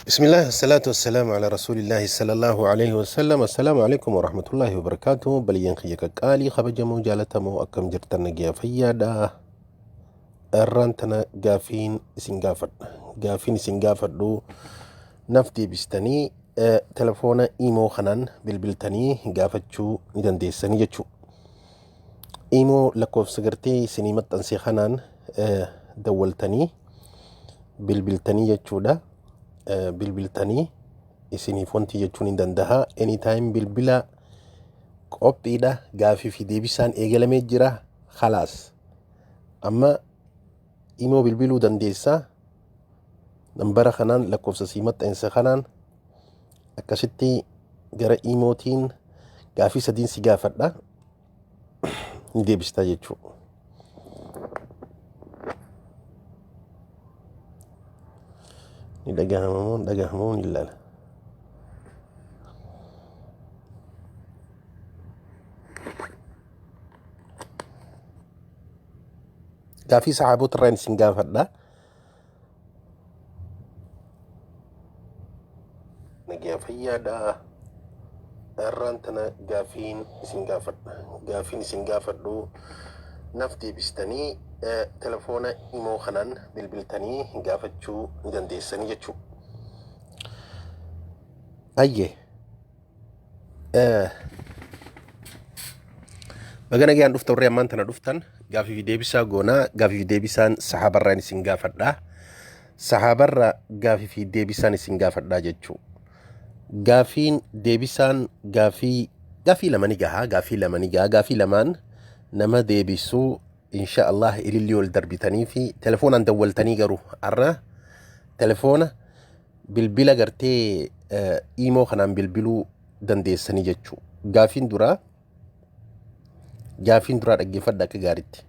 Bismillah, salatu wassalamu ala rasulillahi sallallahu alayhi wasallam. Assalaamu alaikum warahmatullahi wabarakatuh. Baliyyaan kiyya qaqqaalii kabajamoo jaalatamoo akkam jirtan nagaa fayyaadha. Irraan tana gaafiin isin gaafadha. Gaafiin isin gaafadhu naaf deebistanii telefoona imoo kanaan bilbiltanii gaafachuu ni dandeessanii jechuudha. Imoo lakkoofsa gartee isinii maxxanse kanaan dawwaltanii bilbiltanii jechuudha. Bilbiltanii isiniif wanti jechuun hin danda'a. Anytime bilbila qophiidha. Gaafii fi deebisaan eegalamee jira. Khalaas. Amma imoo bilbiluu dandeessa. Nambara kanaan lakkoofsa sii maxxanse kanaan akkasitti gara imootiin gaafii sadiin si gaafadha. Ni deebistaa jechuudha. Ni dhagahama moo hin dhagahamu ni ilaala. Gaafii sahaabota irraa isin gaafadha. Nagaa fayyaadha. Har'aan tana gaafiin isin gaafadha. Gaafiin isin gaafadhu naaf deebistanii telefoona imoo kanaan bilbiltanii gaafachuu ni dandeessanii jechuudha. Ayyee. Baga nagaan dhuftan warri ammaan tana dhuftan gaafii fi deebisaa goonaa gaafii fi deebisaan sahaabarraan isin gaafadha. Sahaabarra gaafii fi deebisaan isin gaafadhaa jechuu. Gaafiin deebisaan gaafii gaafii lama ni gahaa gaafii lama ni gahaa gaafii lamaan nama deebisuu insha Allah ilillii ol darbitanii fi telefoonaan dawwaltanii garuu har'a telefoona bilbila gartee iimoo kanaan bilbiluu dandeessanii jechuu. Gaafiin duraa gaafiin duraa dhaggeeffadha akka gaaritti.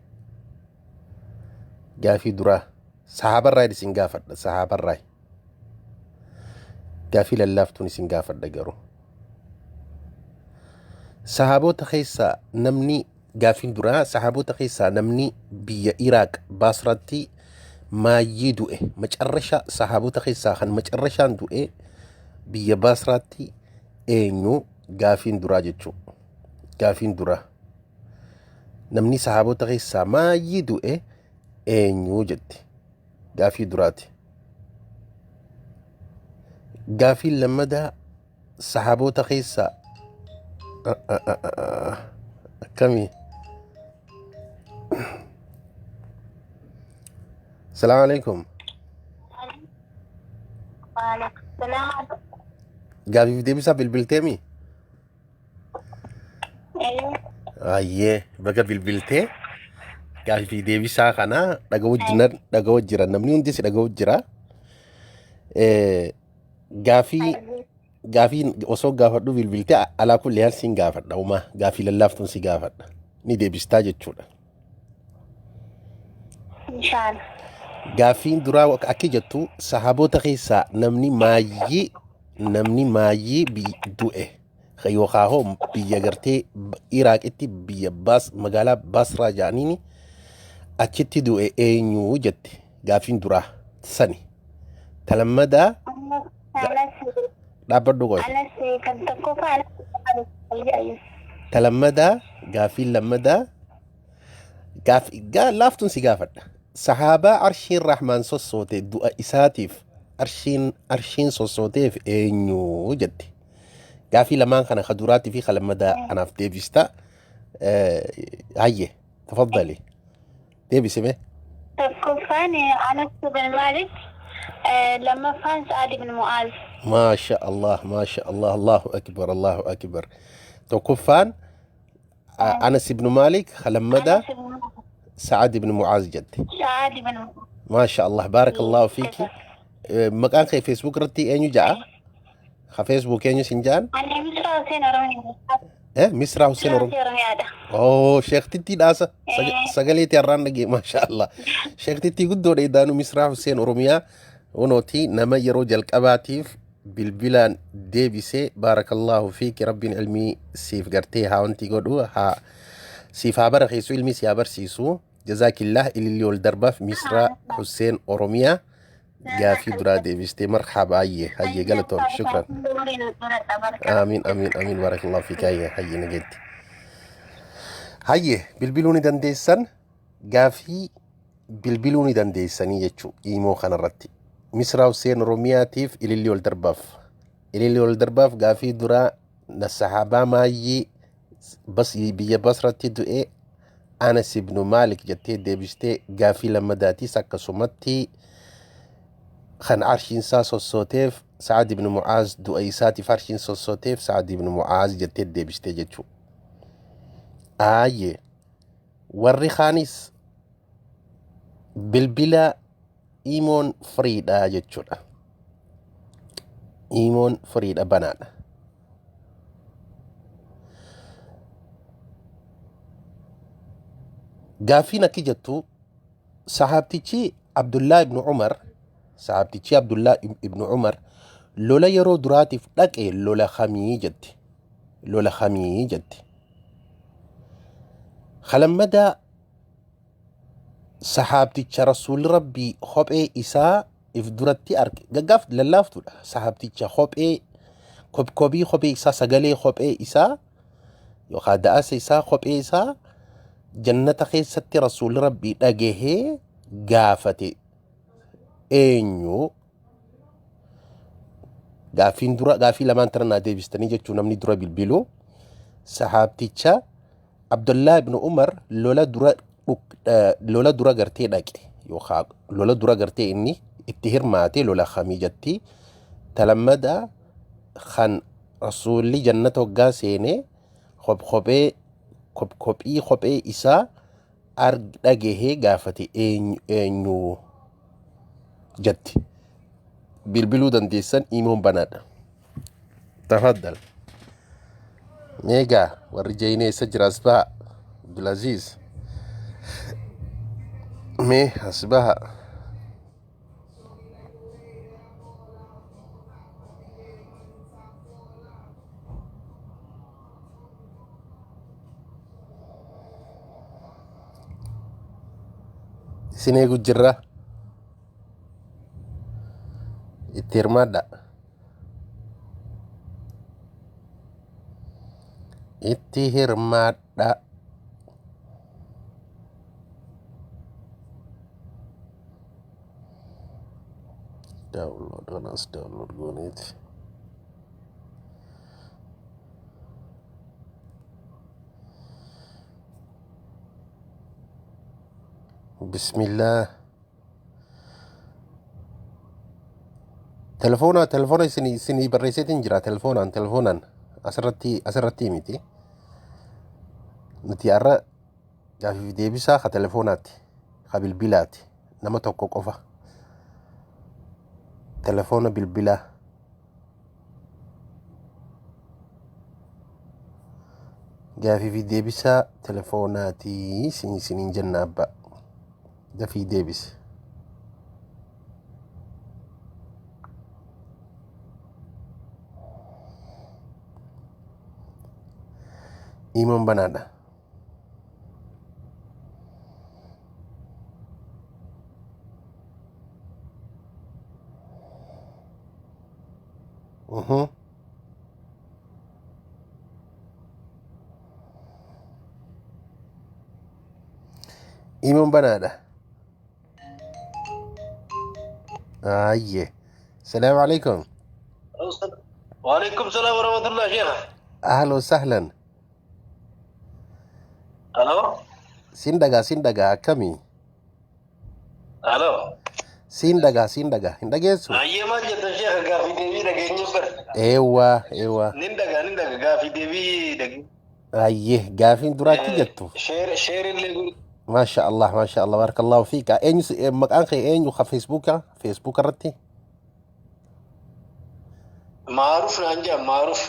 Gaafii duraa sahaabarraa isin gaafadha sahaabarraa. Gaafii lallaaftuun isin gaafadha garuu. Sahaabota keessaa namni Gaaffiin duraa sahaabota keessaa namni biyya Iraaq Baasraatti maayyii du'e macarrasha sahaabota keessaa kan macarrashaan du'e biyya Baasraatti eenyu gaafiin duraa jechuu gaafiin duraa namni sahaabota keessaa maayyii du'e eenyu jetti gaafii duraati. Gaafiin lammadaa sahaboota keessaa akkamii salaamu alaikum. Waalaikumsalam. Gaafiif deebisaa bilbilteemi? Ayyee baga bilbiltee gaafii deebisaa kana dhaga'u jira dhaga'u jira namni hundi si dhaga'u jira. Gaafii gaafii osoo gaafadhu bilbiltee alaa kulli haal siin gaafadha umaa gaafii lallaaftuun si gaafadha ni deebistaa jechuudha. Inshallah. Gaaffiin duraa akka jettu sahaboota keessaa namni maayyii namni maayyii du'e yookaan hoo biyya gartee Iraaqitti biyya Baas magaalaa Basraa jedhaniini achitti du'e eenyu jette gaaffiin duraa sani. Talammadaa dhaabbadhu qoy. Anas kan tokkoffaa anas. Talammadaa gaaffiin lammadaa laaftuun si gaafadha. Sahaabaa arshiin Rahmaan sossoote du'a isaatiif arshiin arshiin sossooteef eenyu jette. Gaafii lamaan kana ka duraatii fi ka lammadaa anaaf deebista. Hayye tafaddali deebisi mee. Tokkoffaan Anas ibn Malik, lammaffaan Sa'ad ibn Mu'az. Maasha Allah, maasha Allah, Allahu akbar, Allahu akbar. Tokkoffaan Anas ibn Malik, ka lammadaa Anas ibn Sa'ad ibn Mu'az jette. Sa'ad ibn Mu'az. Maasha Allah, baarakallahu fiiki. Maqaan kee Facebook irratti eenyu ja'a? Ka Facebook eenyu sin ja'an? Ani Misraa Hussein Oromiyaa. Misraa Hussein Misraa Oromoo. Hussein Oromiyaadha. Oh, sheektittii dhaasa. Sagalee tee har'aan dhagee maasha Allah. Sheektittii guddoodha idaanu Misraa Hussein Oromiyaa. Kunooti nama yeroo jalqabaatiif bilbilaan deebisee baarakallaahu fiiki rabbiin ilmii siif gartee haa wanti godhu haa siif haa barakeessu ilmii si haa barsiisu. Jazaakillaah ilillii ol darbaaf Misraa Hussein Oromiyaa. Gaafii duraa deebistee marhaba hayyee hayyee galatoom shukran. Amiin amiin amiin barakallahu fiik hayyee hayyee nageetti. Hayyee bilbiluu ni dandeessan gaafii bilbiluu ni dandeessanii jechuu iimoo kanarratti. Misraa Hussein Oromiyaatiif ililli ol darbaaf. Ililli ol darbaaf gaafii duraa na sahaabaa maayyii bas biyya Basratti du'ee Anas ibnu Maalik jettee deebistee gaafii lammadaatiis akkasumatti kan arshiin isaa sossooteef Sa'ad ibnu Mu'aaz du'a isaatiif arshiin sossooteef Sa'ad ibnu Mu'aaz jettee deebistee jechuudha. Aayyee warri kaanis bilbila imoon firiidha jechuudha. Imoon firiidha banaadha. Gaaffiin akki jettu sahaabtichi Abdullaa ibnu Umar sahaabtichi Abdullaa ibnu Umar lola yeroo duraatiif dhaqe lola kamii jetti. Lola kamii jetti. Kalammadaa sahaabticha rasuulli rabbii kophee isaa if duratti arge gaggaaf lallaaftuudha. Sahaabticha kophee kobkobii kophee isaa sagalee kophee isaa yookaan da'asa isaa kophee isaa jannata keessatti rasuulli rabbii dhagahee gaafate eenyu gaaffiin dura gaaffii lamaan tana naa deebistanii jechuu namni dura bilbilu sahaabticha Abdullah ibn Umar lola dura lola dura gartee dhaqe yookaan lola dura gartee inni itti hirmaate lola kamii jetti talammada kan rasuulli jannata hoggaa seenee kophee kophii kophee isaa dhagahee gaafate eenyu jetti. Bilbiluu dandeessan imoon banaadha. Tafaddal. Meegaa warri jayinee eessa jira as baha. Abdulaziz. Mee as baha. Isin eegu jirra. Itti hirmaadha. Itti hirmaadha. Download kanas download gooneeti. Bismillah. Telefoona telefoona isinii isinii barreesseetiin jira telefoonaan telefoonaan asirratti asirratti miti. Nuti har'a gaaffiif deebisaa ka telefoonaati ka bilbilaati nama tokko qofa. Telefoona bilbilaa. Gaafii fi deebisaa telefoonaati isin isiniin jenna abbaa. Dafii deebisi. Imoon banaadha. Imoon banaadha. Ayyee. Salaamu alaikum. Waalaikum salaam warahmatullah sheekh. Ahlan wa sahlan. Halo? Siin dhagaa siin dhagaa akkamii? Halo? Siin dhagaa siin dhagaa hin dhageessu? Ayyee maal jettan sheekh gaafii deebii dhageenye bar. Eewwa eewwa. Nin dhagaa nin dhagaa gaafii deebii dhageenye. Ayyee gaafiin duraa akki jettu. Sheer sheer illee godhu. Maasha Allah maasha Allah barakallahu fiika. Eenyu maqaan kee eenyu ka Feesbuuka Feesbuuka irratti? Maaruf naan jedha Maaruf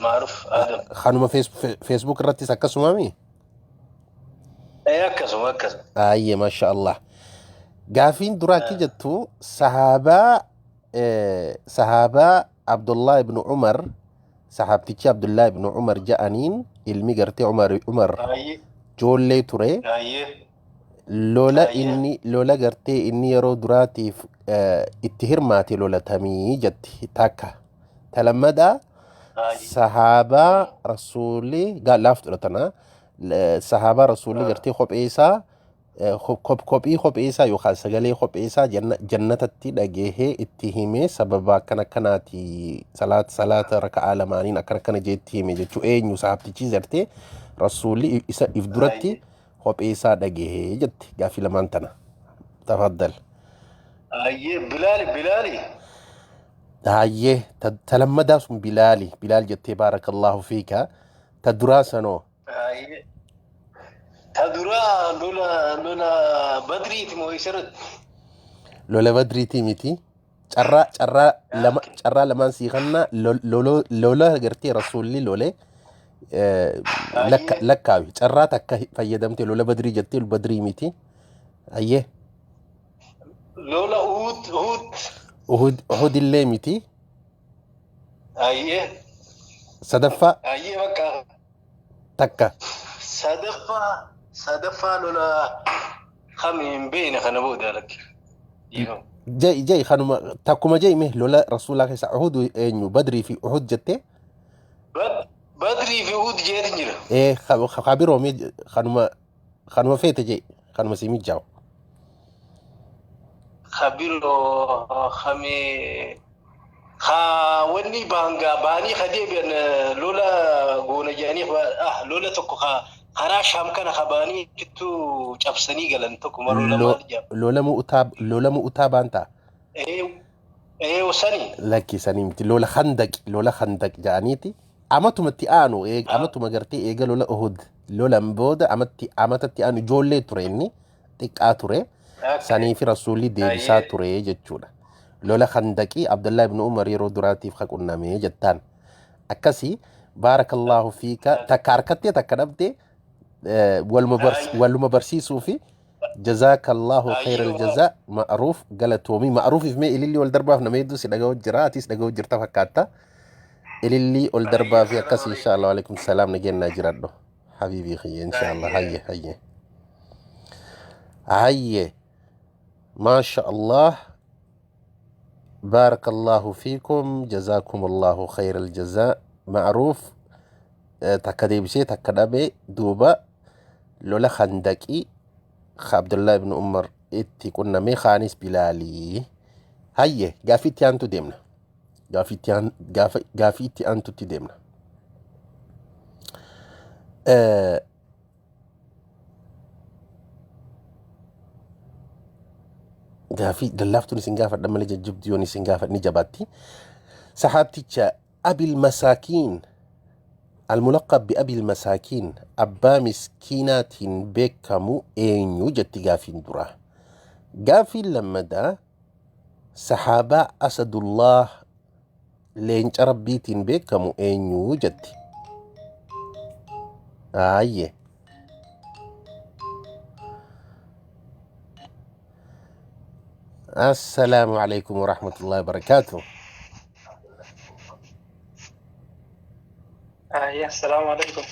Maaruf Adam. Kanuma Facebook irrattis akkasumami? Ee akkasuma akkasuma. Ayyee maasha Allah. Gaafiin duraa akki jettu sahaabaa sahaabaa Abdullah ibn Umar sahaabtichi Abdullah ibn Umar ja'aniin ilmi gartee Umar Umar Ayyee joollee ture ayyee. Lola Ayyee. inni lola gartee inni yeroo duraatiif itti hirmaate lola tamii jetti takka. Ta lammadaa Ayyee. sahaabaa rasuulli laaftuudha tana sahaabaa rasuulli gartee kophee isaa kophii kophee isaa yookaan sagalee kophee isaa jannatatti dhagahee itti himee sababa akkana akkanaati salaata raka'aa lamaaniin akkana akkana jeetti hime jechuu eenyu sahabtichi gartee rasuulli isa if duratti Ayyee. kophee isaa dhagahee jetti gaafii lamaan tana. Tafaddal. Ayyee Bilaali Bilaali. Hayyee ta lammadaa sun Bilaali Bilaal jettee baarakallahu fiika ta duraa sanoo Ayyee. Ta duraa lola Badriiti moo isarratti? Lola Badriitii miti. Carraa lama carraa lamaan sii kannaa lola gartee rasuulli lole lakkaawi carraa takka fayyadamte lola Badrii jettee Badrii miti. Hayyee. Lola Uhud Uhud. Uhud illee miti. Ayyee. Sadaffaa. Ayyee bakka. Takka. Sadaffaa lola kami hin beekne kana booda lakki. Dhiifama. Ja'i ja'i kanuma takkuma ja'i mee lola rasuulaa keessa Uhud eenyu Badrii fi Uhud jettee? Badrii fi Uhud jeetin jira. Ee kabiroo mee kanuma feete ja'i kanuma si mijaawu. Kabiroo kami ka wanni baangaa baanii ka deebi'an lola goona jedhanii lola tokko ka karaa Shaam kana ka baanii achittuu cabsanii galan tokko maroo lama jedhama. Lola mu'utaa baantaa? Ee sani. Lakki sanii miti lola Khandaq lola Khandaq jedhaniiti amatumatti aanu amatuma gartee eega lola Uhud lolan booda amatti amatatti aanu ijoollee ture inni xiqqaa ture sanii fi rasuulli deebisaa ture jechuudha. Lola Khandaqii Abdullah ibn Umar yeroo duraatiif ka qunnamee jettaan. Akkasii baarakallahu fiika takka harkattee takka dhabdee waluma barsiisuu fi jazaakallahu khayral jazaa ma'ruuf galatoomii ma'ruufiif mee ilillii ol darbaaf nama hedduu si dhaga'u jira atis dhaga'u jirta fakkaata ilillii ol darbaa fi akkas inshallah alaikum salaam nageenyaa jiradhu habiibii kiyya inshallah hayye hayye hayye maasha allah baarakallahu fiikum jazaakumullahu khayral jazaa ma'ruuf takka deebisee takka dhabee duuba lola Khandaqii Abdullah ibn Umar itti qunnamee kaanis Bilaalii. Hayye gaafii itti aantu deemna. Gaafii itti aantutti deemna. Gaafii lallaaftuun isin gaafadha malee jajjabduu yoon isin gaafadha ni jabaatti. Sahaabticha Abil Masaakiin Almulaqab bi Abil Masaakiin abbaa miskiinaatiin beekamu eenyu jetti gaafiin duraa. Gaafiin lammadaa sahaabaa Asadullah leenca rabbiitiin beekamu eenyu jetti. Aayye. Assalaamu alaikum warahmatullahi wabarakaatuh. Assalaamu alaikum.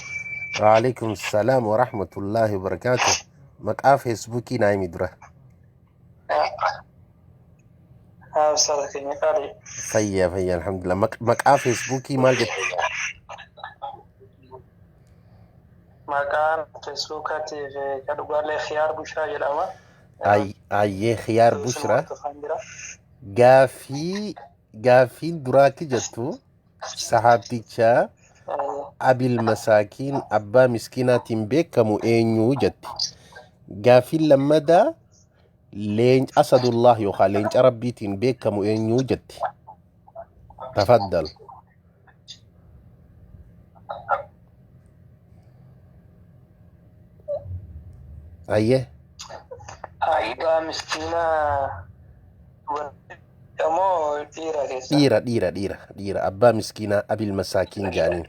Waalaikum salaam warahmatullahi wabarakaatuh. Maqaa Feesbuukii naa himi dura. Ustaaza keenya qaalii. Fayyaa fayyaa alhamdulillah. Maqaa Feesbuukii maal jette? Maqaan Feesbuukaatiif ka dhugaallee Khiyaar Bushaa jedhama. Ayyee Khiyaar Bushra. Gaafiin duraatti jettu sahaabticha Abil Masaakiin abbaa miskiinaatiin beekamu eenyu jetti. Gaafiin lammadaa leenca Asadullah yookaan leenca rabbiitiin beekamu eenyu jetti. Tafaddal. Ayyee. Abbaa miskiinaa moo dhiira keessa? Dhiira dhiira dhiira dhiira abbaa miskiinaa Abil Masaakiin jedhaniin.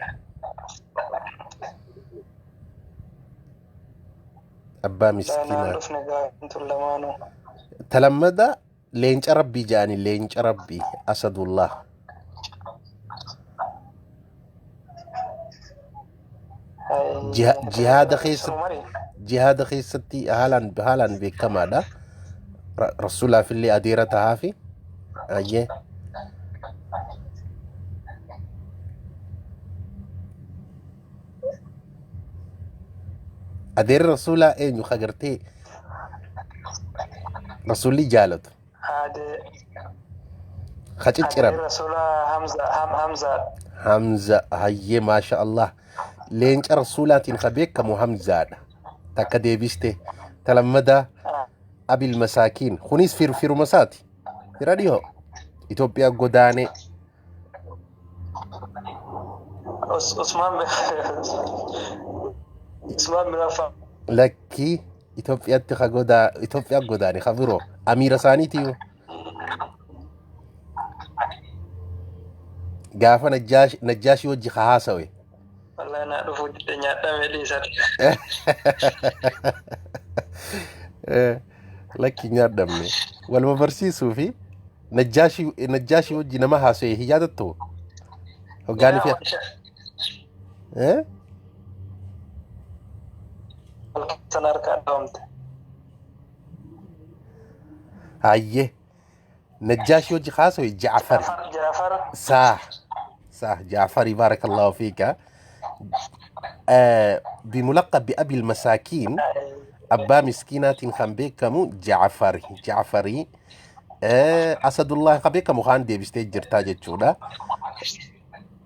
Abbaa Laanaan miskiinaa. dhufne gaafiin tun lamaanuu. Talammada leenca rabbii jedhanii leenca rabbii Asadullah. Jihaada keessa Jihaada keessatti haalaan haalaan beekamaadha. Rasuulaafillee adeera tahaafi. Ayyee. Adeerri rasuulaa eenyu ka gartee rasuulli jaalatu Haadee ka ciccirame. Adeerri rasuulaa Hamza Hamzaadha. Hamza, hayyee, maasha Allah. Leenca rasuulaatiin ka beekamu Hamzaadha. Takka deebiste. Ta lammadaa, Abil Masaakiin. Kunis firuma isaati. Fira dhihoo. Itoophiyaa godaanee. Usmaan bin Affaan. Lakkii, Itoophiyaatti ka godaa Itoophiyaa godaane ka biroo amiira isaaniitiyyuu. Gaafa Najjaashii wajji ka haasawe. Wallahi naa dhufuu didde, nyaadhamee dhiisate. Lakki, nyaadhamne. Waluma barsiisuu fi Najjaashii wajji nama haasawe hin yaadattu? Hoggaanii fi Eh? Sana harkaa dhoomte. Hayyee. Najjaashii wajji haasawe Jaafar. Jaafar, Jaafar. Saah saah, Jaafari, barakallahu fiika. بملقب بأبي المساكين، abbaa miskiinaatiin kan beekamu Jaafari. Jaafarii Asadullah kan beekamu kaan deebistee jirtaa jechuudha.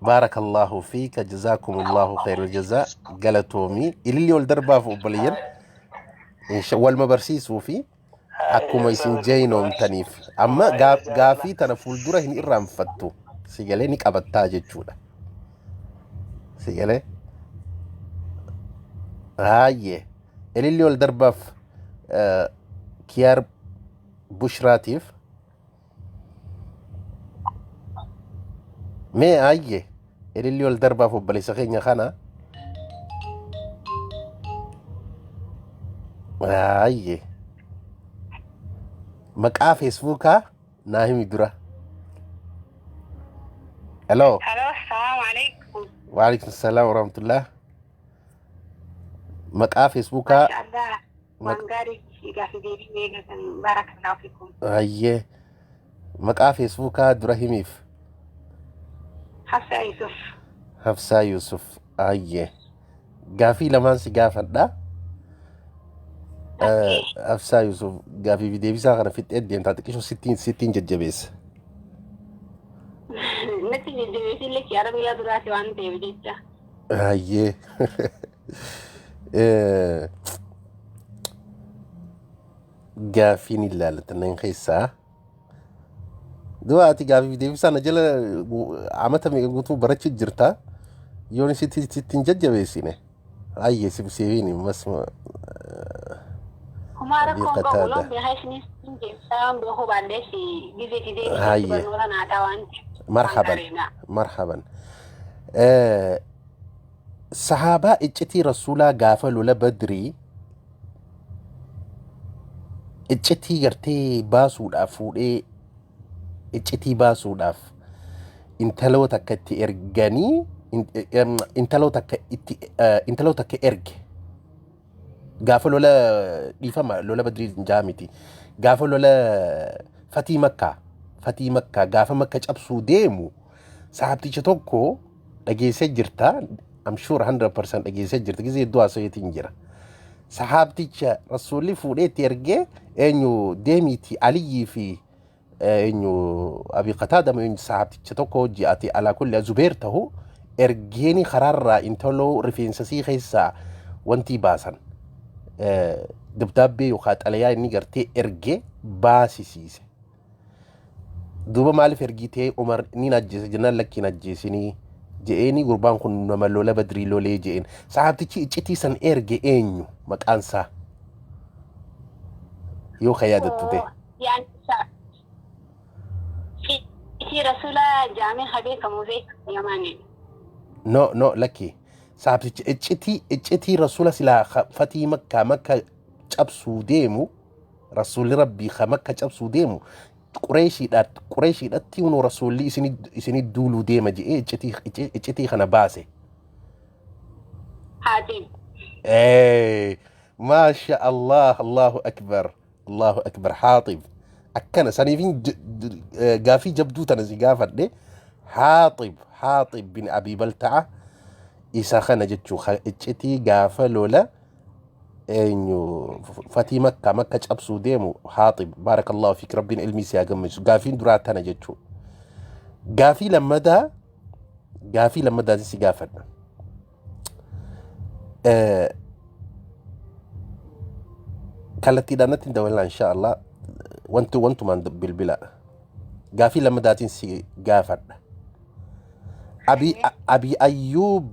Baarakallahu fiika, jazaakumullahu khairal jazaa, galatoomii. Ililli ol darbaaf obboleeyyan walma barsiisuu fi akkuma isin jeynoomtaniif amma gaafii tana fuuldura hin irraanfattu, si galee, ni qabattaa jechuudha. Si galee, haayye, ililli ol darbaaf Kiyaar Bushraatiif. Mee haayye, ililli ol darbaaf obboleessa keenya kana. Haayye, maqaa Feesbuukaa naa himi dura. Hello. Hello, assalamu alaikum. Waalaikum salaam warahmatullah. Maqaa Feesbuukaa. Masha Allah. Waan gaarii gaaffii deebii eegatan, barakallahu fikum. Hayyee, maqaa Feesbuukaa dura himiif. Hafsa Yusuf. Hafsaa Yusuf. Hayyee, gaafii lamaan si gaafadha. Hafsaa Yusuf, gaafii fi deebisaa kana fixxee deemtaa, xiqqisho sittiin jajjabeessa. Natti jajjabeessillee kiyaara guyyaa duraati waan ta'eef jecha. Hayyee. Gaaffiin ilaalatan keessaa. Du'a ati gaafii fi deebisaa na jala amata meeqa guutuu barachuu jirta. Yoon sittiin jajjabeessine. Hayyee, sibseebiin mas. Humaa rakkoon qabu. Qataada. Loon beekaa isinis hin deemsaa, waan beekuu baadhees gizeeti deebii barnoota naataa waan ta'eef. Marhaban. Marhaban. Sahaabaa iccitii rasuulaa gaafa lola Badrii iccitii gartee baasuudhaaf fuudhee, iccitii baasuudhaaf intaloo takka itti erganii, intaloo takka itti intaloo takka erge gaafa lola, dhiifama, lola Badrii jaa miti, gaafa lola fatii Makkaa, fatii Makkaa, gaafa Makka cabsuu deemu sahabticha tokko dhageessee jirta. I'm sure 100% dhageessee jirta, gisee hedduu haasaweetiin jira. Sahaabticha rasuulli fuudhee itti ergee eenyu? Deemiiti Aliyyii fi eenyu, Abi Qataada eenyu, sahaabticha tokko hojii ati alaa kulli Zubeer ta'u ergeeni karaarraa intaloo rifeensa sii keessaa wanti baasan, dabdaabbee yookaan xalayaa inni gartee erge baasisiise. Duuba maaliif ergitee? Umar ni ajjeese jennaan, lakkiin ajjeesinii je'eeni, gurbaan kun nama lola Badrii lolee je'een. Sahaabtichi iccitii san erge eenyu maqaan isaa yoo ka yaadattu ta'e? Yaan iccitii rasuula jaamee haa beekamu beekamu yamaaniin. No, no, lakki, sahaabtichi iccitii rasuula silaa fatii Makkaa, Makka cabsuu deemu, rasuulli rabbii ka Makka cabsuu deemu Qureeshiidhatti hunoo rasuulli isini duuluu deema je'ee iccitii kana baase. Haatiin. Maasha Allah, Allahu akbar, Allahu akbar. Haaxib akkana saniifin gaafii jabduu tana si gaafadhe. Haaxib, Haaxib bin Abii Balta'a isa kana jechuu, iccitii gaafa lola eenyu fatii Makka, Makka cabsuu deemu Haaxib. Baarakallahu fiik, Rabbiin ilmii si haa gammachiisu. Gaafiin duraa tana jechuu. Gaafii lammadaa, gaafii lammadaatiin si gaafadha. Kallattiidhaan natti hin dabalaa, insha Allah, wanti wantumaan bilbila. Gaafii lammadaatiin si gaafadha. Abi Ayyuub,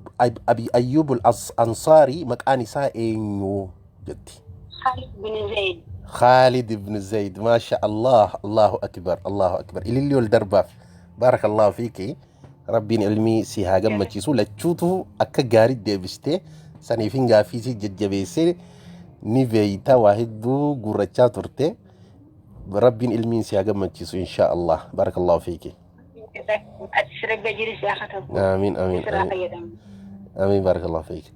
Abi Ayyuub Ansaarii maqaan isaa eenyu jetti? Khalid bin Zaid. Khalid ibn Zaid. Maasha Allah, Allahu akbar, Allahu akbar. Ililli ol darbaaf. Baarakallahu fiiki, Rabbiin ilmii si haa gammachiisu. Lachuutu akka gaarii deebistee, saniifin gaafii si jajjabeessee. Ni beeyta, waa hedduu gurrachaa turte. Rabbiin ilmiin si haa gammachiisu, insha Allah. Baarakallahu fiiki. Atis Rabbi ajiri si haa katabu. Amiin, amiin. Sirraa amiin fayyadamu. Amiin, baarakallahu fiiki.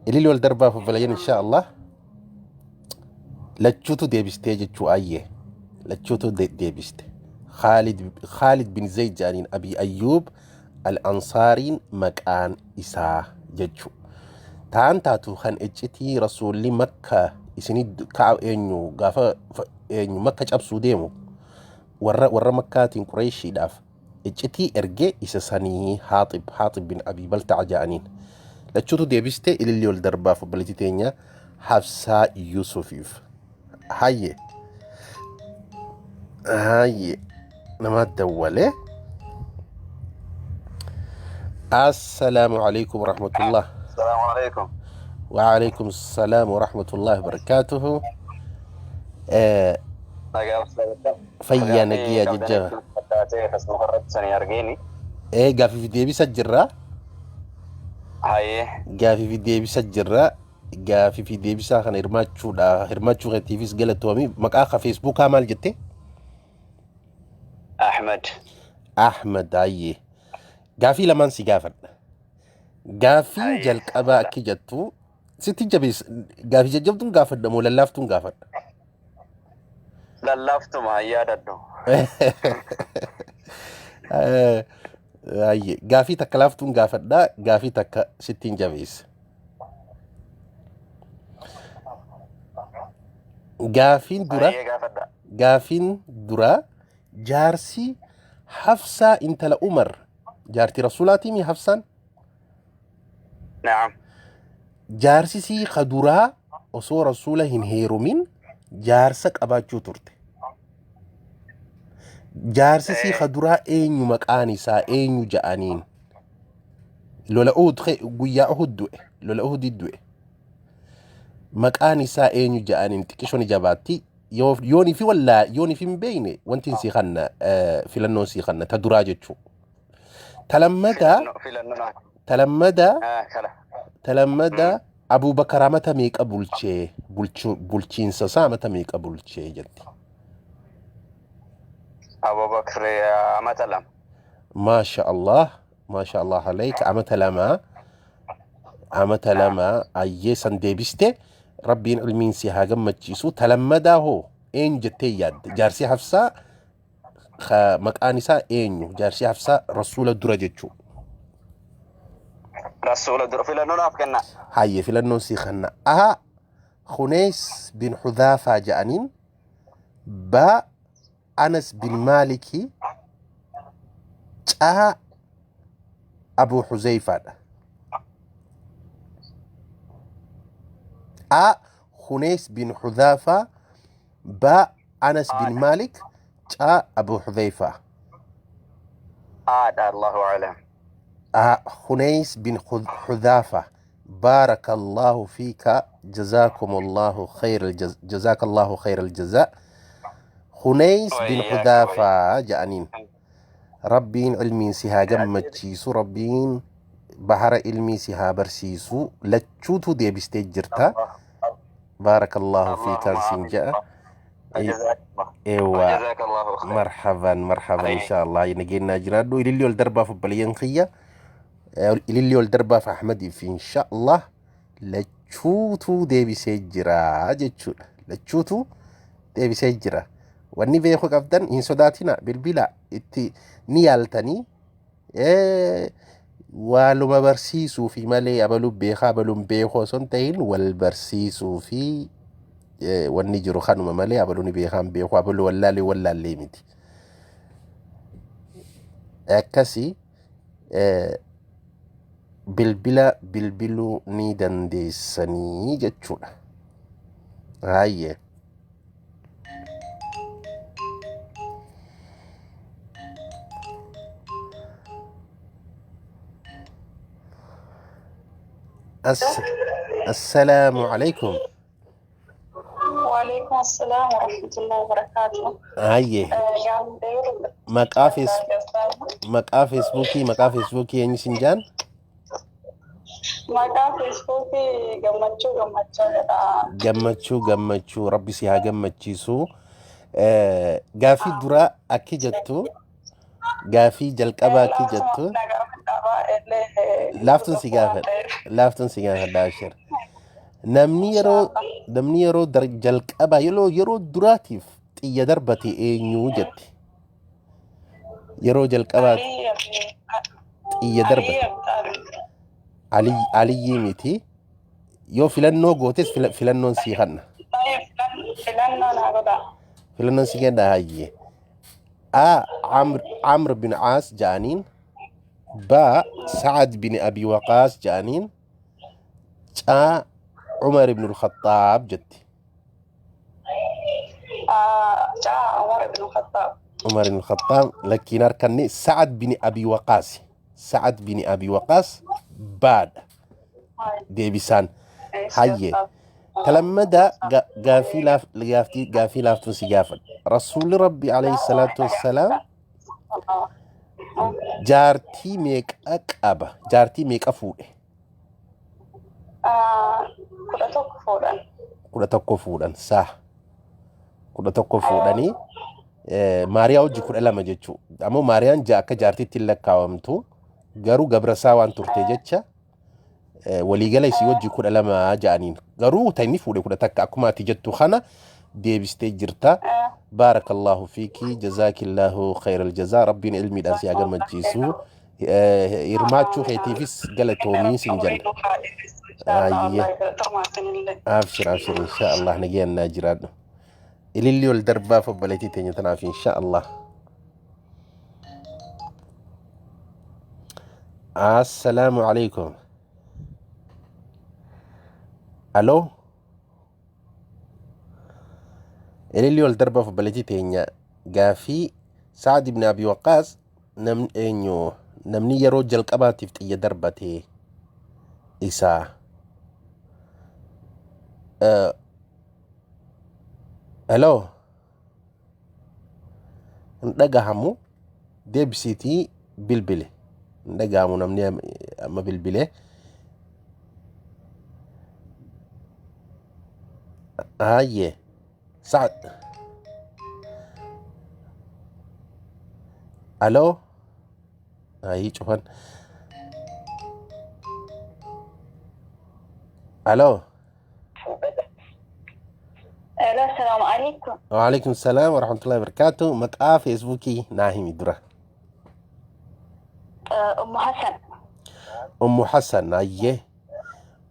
Ililli ol darbaaf, obboleeyyan, insha Allah. Lachuutu deebistee jechuu. Ayyee, lachuutu deebiste. Khaalid, Khaalid bin Zayd jedhaniin Abi Ayyuub Al-Ansaariin maqaan isaa jechuu. Taan taatu kan iccitii rasuulli Makka isinii ka'a eenyu gaafa eenyu Makka cabsuu deemu warra Makkaatiin Qureeshiidhaaf iccitii ergee isa sanii Haaxib, Haaxib bin Abii Balta'a jedhaniin. Lachuutu deebiste. Ililli ol darbaaf obboleettii teenya Hafsaa Yusufiif. Hayyee, hayyee, nama dawwalee. Assalaamu alaikum warahmatullah. السلام عليكم. وعليكم السلام ورحمة الله وبركاته. Fayyaa nagiyyaa jajjaba. Facebook irratti sanii argeeni. Ee, gaafii fi deebisa jirra. Hayyee. Gaafii fi deebisa jirra. Gaafii fi deebisaa kana hirmaachuudha. Hirmaachuu keetiifis galatoomii. Maqaa ka Feesbuukaa maal jette? Ahmed. Ahmad, hayyee. Gaafii lamaan si gaafadha. Gaafiin Hayyee. jalqabaa akki jettu sitti jabeessa. Gaafii jajjabduun gaafadha moo lallaaftuun gaafadha? Lallaaftuma hin yaadadhu. Hayyee. Gaafii takka laaftuun gaafadha. Gaafii takka sittiin jabeessa. Gaafiin dura Hayyee, gaafadha. Gaafiin duraa, jaarsi Hafsaa intala Umar, jaartii Rasuulaatii mi Hafsaan? Naam. Jaarsi sii ka duraa osoo Rasuula hin heerumin jaarsa qabaachuu turte. Jaarsi sii ka duraa eenyu, maqaan isaa eenyu ja'aniin? Lola Uhud, guyyaa Uhud du'e, lola Uhudii du'e. Maqaan isaa eenyu ja'aniin? Xiqqishoo ni jabaatti. Yoonii fi wallaa yoonii fi hin beekne wanti sii kanna, filannoon sii kanna ta duraa jechuu. Ta lammadaa Filannoo naa. Ta lammadaa Ah, kala. Ta lammadaa, Abubakar amata meeqa bulchee, bulchiinsa isaa amata meeqa bulchee jetti? Abubakar amata 2. Maasha Allah, maasha Allah alayka, amata 2, amata 2. Ayyee, san deebiste. Rabbiin ilmiin si haa gammachiisu. Ta lammadaa hoo eenyu jettee yaadde? Jaarsi Hafsaa ka maqaan isaa eenyu? Jaarsi Hafsaa Rasuula dura jechuu. Rasuula dura filannoo naaf kenna. Hayyee, filannoon sii kanna. A, Huneys bin Hudaafaa ja'aniin. B, Anas bin Maaliki. C, Abu Huzeyfaadha. A, Huneys bin Hudaafaa. B, Anas bin Maalik. C, Abu Huzeyfaa. Aadha, Allahu alam. A, Huneys bin Hudhaafa. بارك الله فيك، جزاكم الله خير جزاك الله خير الجزاء. خنيس بن وإياك. حذافة جانين. Rabbiin ilmiin si haa gammachiisu, Rabbiin bahara ilmii si haa barsiisu. Lachuutu deebistee jirta. Baarakallahu fiikaan siin ja'a. Eewwa. جزاك الله خير. Marhaban, marhaban, insha Allah nageenyaa jiraadhu. Ililli ol darbaaf obboleeyyan kiyya, ililli ol darbaaf Ahmadiif, insha Allah. Lachuutu deebisee jira jechuudha. Lachuutu deebisee jira. Wanni beekuu qabdan hin sodaatina bilbila itti ni yaaltanii waaluma barsiisuu fi malee abaluu beekaa abaluun beekuu osoo hin ta'in wal barsiisuu fi wanni jiru kanuma malee abaluu ni beekaan beekuu abaluu wallaalee wallaallee miti. Akkasii bilbila bilbiluu ni dandeessanii jechuudha. Hayyee. Assalaamu alaikum. وعليكم السلام ورحمة الله وبركاته. Hayyee. Maqaa fees maqaa feesbuukii eenyu sin jaan? Maqaa feesbuukii Gammachuu Gammachuu jedha. Gammachuu Gammachuu, rabbi si haa gammachiisu. Gaafii duraa akki jettu, gaafii jalqabaa akki jettu. Laaftuun si gaafadha. Laaftuun si gaafadha ashir. Namni yeroo jalqabaa yeroo duraatiif xiyya darbate eenyu jetti? Yeroo jalqabaa xiyya darbate. Aliyyii miti. Yoo filannoo gootes filannoon sii kanna. Filannoo naa godha. Filannoon si kenna, hayyee. A. Amr bin Aas ja'aniin. B. Sa'ad bin Abi Waqaas ja'aniin. C. Umar ibn al-Khattaab jetti. Caa Umar ibn Khattaab. Umar ibn al-Khattaab lakkiin harkanne. Sa'ad bin Abi Waqaas. Sa'ad bin Abi Waqaas baadha deebisaan. Hayyee. Talammada gaafii laaf gaafii laaftuun si gaafadha. Rasuulli Rabbi alayhi salaatu wassalaam jaartii meeqa qaba? Jaartii meeqa fuudhe? 11 fuudhan. 11 fuudhan saa. 11 fuudhanii Maariyaa hojii 12 jechuudha. Ammoo Maariyaan ja'a akka jaartiitti hin lakkaawamtu, garuu gabrasaa waan turte jecha waliigala isii wajji 12 ja'aniin. Garuu ta inni fuudhe 11 akkuma ati jettu kana deebistee jirta. Baarakallahu fiiki, jazaakillahu khayral jazaa, rabbiin ilmiidhaan si haa gammachiisu. Hirmaachuu keetiifis galatoomii sin jenna. Ayyee. Abshir, abshir, insha Allah nagayaan naa jiraadhu. Ililli ol darbaaf obboleettii teenya tanaaf insha Allah. Assalaamu alaikum. Aloo. Ililli ol darbaaf obboleettii teenya. Gaafii Sa'ad ibn Abi Waqqaas namni eenyu namni yeroo jalqabaatiif xiyya darbate isaa. Hello. Hin dhagahamu, deebisiitii bilbile. Hin dhagahamu namni amma bilbile. Hayyee. Sa'ad. Aloo. Ayii, cufan. Aloo. Hello, assalamu alaikum. Waalaikum salaam wa rahmatullahi wa barakatuh. Maqaa feesbuukii naa himi dura. Ummu Hassan. Ummu Hassan, ayyee.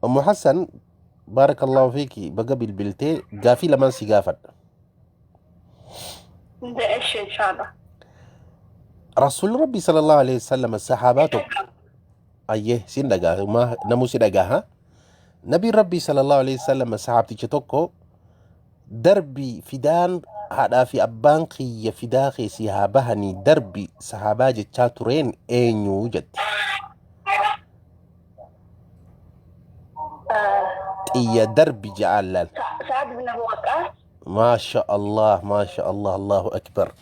Ummu Hassan, baarakallahu fiiki, baga bilbiltee gaafii lamaan si gaafadha. Eshi, inshallah. Rasuulli Rabbii sallallahu alaihi wasallam sahaabaa tokko, ayyee, sin dhagaa maa namuu si dhagaa. Nabiin Rabbii sallallahu alaihi wasallam sahaabticha tokko darbii fidaan haadhaa fi abbaan kiyya fidaa keessi haa bahanii darbi sahaabaa jechaa tureen eenyu jette? Xiyya darbi ja'aan laal. Sa'ad bin Abu Waqqas. Maasha Allah, maasha Allah, Allahu akbar.